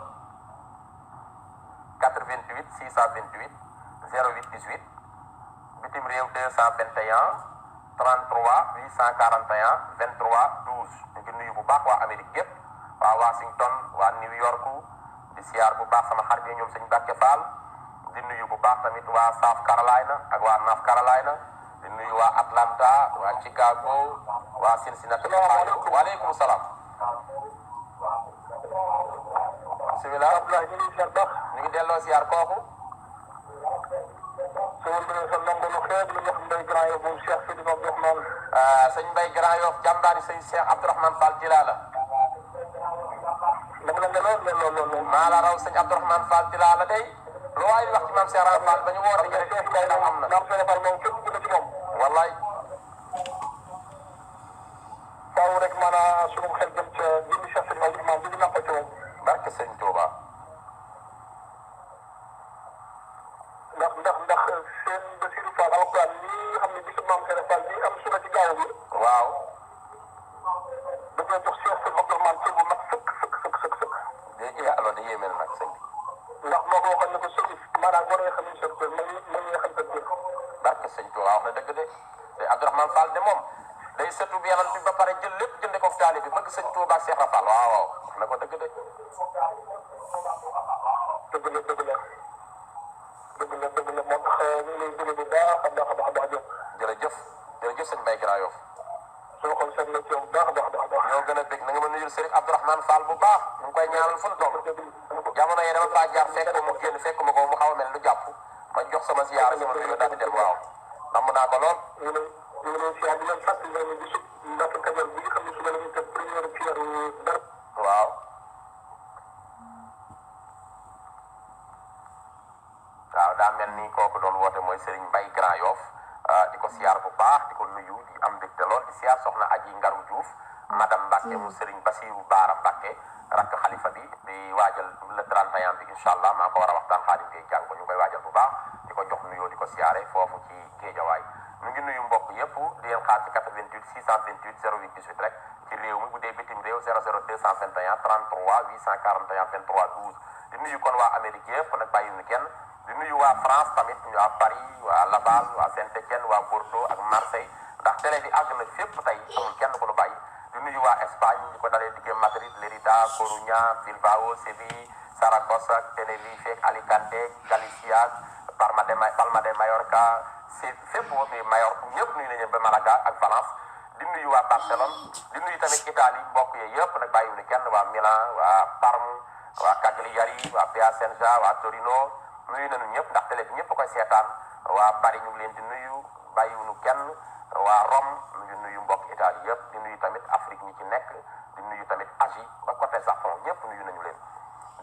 88 628 08 18 bitim réew 221 33 841 23 12 ñu ngi nuyu bu baax waa Amérique yëpp waa Washington waa New York di siyaar bu baax sama xarit yi ñoom sëñ Mbacke Fall di nuyu bu baax tamit waa South Carolina ak waa North Carolina di nuyu waa Atlanta waa Chicago waa Cincinnati waaleykum salaam bismillah ñu ngi delloo siyaar kooku sëñ Mbaye Grand Yoff jàmbaari sëñ Cheikh Abdourahmane Fall Tilala maa la raw sëñ Abdourahmane Fall Tilala day lu waay wax ci maam Cheikh Ibra Fall ba ñu woote ngeen am na wallaay
faaw rek maanaam sunu xel jëm ca jëndi Cheikh Sëñ Abdourahmane bi ñu nampal ci moom
barke sëñ Touba
ndax seen Bassirou Fall alquran lii nga xam ne bisu maam Cheikh Fall lii am suna ci gaaw bi
waaw
dañoo jox Cheikh Sëñ Abdourahmane cër bu mat sëkk
léegi alors da yéeme na nag sëñ bi
ndax moo ko waxoon ne ko sëñ maanaam boo dee xam ne sa cër man nga xam sa cër
barke sëñ Touba wax na dëgg de te Abdourahmane Fall de moom day sëtu bi yàlla ba pare jël lépp jënde ko taali bi bëgg sëñ Touba ak Cheikh Ibra Fall waaw waaw wax na ko dëgg de
dëgg la moo tax ñu ngi lay déglu bu baax a baax
jërëjëf sëñ Mbaye Grand Yoff
soo xool seet na ci yow bu baax
ñoo gën a bég na nga ma nuyul Serigne Abdourahmane Fall bu baax ñu ngi koy ñaanal fu mu toll jamono yi dama faa jaar fekk mu génn fekk ma ko mu xaw a mel lu jàpp ma jox sama ziyaara sama nuyu daal di dem waaw namm naa ko lool
ñu ngi leen siyaar di leen fàttali ne bisu Mbacke Kajoor bi nga xam ne suba la ñu teg première pierre dara
waaw daa mel ni kooku doon woote mooy Serigne Mbaye Grand Yoff di ko siyaar bu baax di ko nuyu di am mbégte lool di siyaar soxna Aji Ngaru Diouf madame Mbacke mu Serigne Bassirou Baara Mbacke rakk xalifa bi di waajal le 31 bi incha allah maa ko war a waxtaan Xaadim Gueye jàng ko ñu koy waajal bu baax di ko jox nuyoo di ko siyaare foofu ci Géejawaay ñu ngi nuyu mbokk yëpp di leen xaar ci 88 628 08 18 rek ci réew mi bu dee bitim réew 00 221 33 841 23 12 di nuyu kon waa Amérique yëpp nag bàyyiwuñu kenn di nuyu waa France tamit waa Paris waa Laval waa Saint-Étienne waa Bordeaux ak Marseille ndax télé bi àgg na fépp tey amul kenn ku nu bàyyi di nuyu waa Espagne di ko dalee diggee Madrid Lérida Coruña Bilbao Séville Saragossa Tenerife Alicante Galicia Palma de Mallorca fépp bi Majorque ñëpp nuyu nañu ba Malaga ak Valence di nuyu waa Barcelone di nuyu tamit Italie mbokk yooyu yëpp nag bàyyiwuñu kenn waa Milan waa Parme waa Cagliari waa Piacenza waa Torino nuyu nañu ñëpp ndax télé bi ñëpp koy seetaan waa Paris ñu ngi leen di nuyu bàyyiwuñu kenn waa Rome ñu ngi nuyu mbokk Italie yëpp di nuyu tamit Afrique ñi ci nekk di nuyu tamit Asie ba côté Japon ñëpp nuyu nañu leen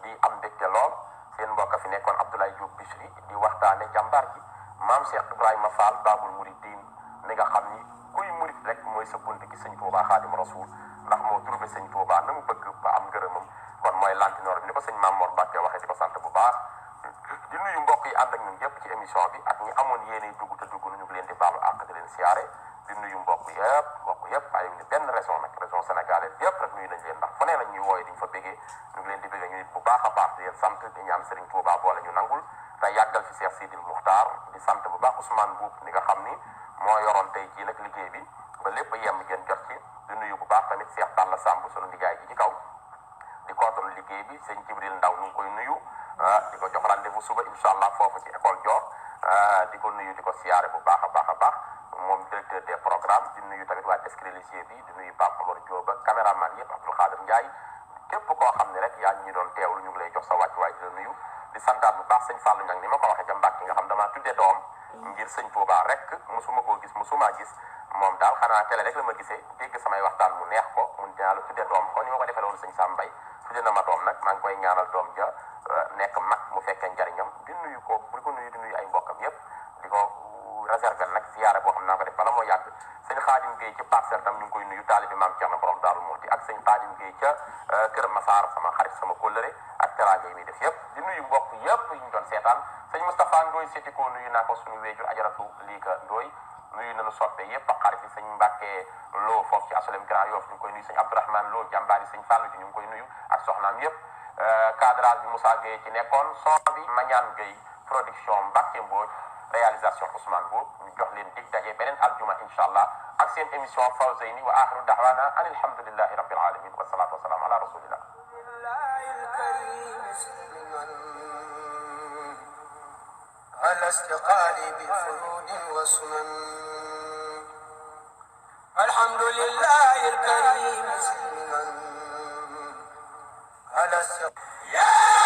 di am mbégte lool seen mbokk fi nekkoon Abdoulaye Diop Bichri di waxtaane jàmbaar ji maam Cheikh Ibrahima Fall Babul Mouridine mi nga xam ni kuy murit rek mooy sa bunt gi sëñ Touba Xaadim Rasul ndax moo trouvé sëñ Touba na mu bëgg ba am ngërëmam kon mooy lantinoor bi ni ko sëñ Mame Mor Mbacke waxee di ko sant bu baax di nuyu mbokk yi ànd ak ñun yëpp ci émission bi ak ñi amoon yéene dugg te dugg ñu ngi leen di baalu àq di leen siyaare di nuyu mbokk yëpp bàyyi ñu benn région nag région sénégalaise yëpp nag nuyu nañ leen ndax fu ne lañ ñuy wooye diñ fa bégee ñu ngi leen di bégee ñu nit bu baax a baax di leen sant di ñaan Serigne Touba boole ñu nangul te yàggal fi Cheikh Sidil Muxtaar di sant bu baax Ousmane Boub mi nga xam ni moo yoroon tey jii nag liggéey bi ba lépp yem ngeen jot ci di nuyu bu baax tamit Cheikh Talla Samb sunu liggéey ji ci kaw di contrôle liggéey bi sëñ Jibril Ndaw nu ngi koy nuyu di ko jox rendez-vous suba incha allah foofu ci école Dior di ko nuyu di ko siyaare bu baax a baax moom directeur des programmes di nuyu tamit waa desk religieux bi di nuyu Pape Amar Diop ak caméraman yëpp Abdoul Khadir Ndiaye képp koo xam ne rek yaa ngi ñu doon teewlu ñu ngi lay jox sa wàccuwaay di la nuyu di santaat bu baax sëñ Fallou Niang ni ma ko waxee ca Mbàkke nga xam damaa tuddee doom ngir sëñ Touba rek musuma koo gis musuma gis moom daal xanaa télé rek la ma gisee dégg samay waxtaan mu neex ko mu dinaa la tudde doom kon ni ma ko defee loolu sëñ Sam Mbaye tudde na ma doom nag maa ngi koy ñaanal doom ja nekk mag mu fekkee njariñam di nuyu ko bu ko nuyu di nuyu ay mbokkam yépp di ko réserver nag ziyaara boo xam naa ko def bala moo yàgg sëñ Xaadim Gueye ci Parcelles tam ñu ngi koy nuyu taalibi maam Cerno borom Daaru Muxti ak sëñ Xaadim Gueye ca Kër Masaar sama xarit sama kóllëre ak teraanga yi muy def yépp di nuyu mbokk yépp yi ñu doon seetaan sëñ Moustapha Ndoye seeti ko nuyu naa ko suñu wéejur ajaratu Liika Ndoye nuyu nañu soppe yépp ak xarit yi sëñ Mbàkke Lo foofu ci asolem Grand Yoff ñu ngi koy nuyu sëñ Abdourahmane Lo jàmbaari sëñ Fallou ji ñu ngi koy nuyu ak soxnaam yépp cadrage bi Moussa Gueye ci nekkoon son bi Mañaan Gueye production Mbacke Mbodj réalisation Ousmane Bo ñu jox leen dig daje beneen aljuma inshallah ak seen émission Fawzeyni wa axiru da'wana an alhamdulillahi rabbil alamin wa salatu wa salam ala rasulillah
على استقالي بفروض وسنن الحمد لله الكريم سلما على استقالي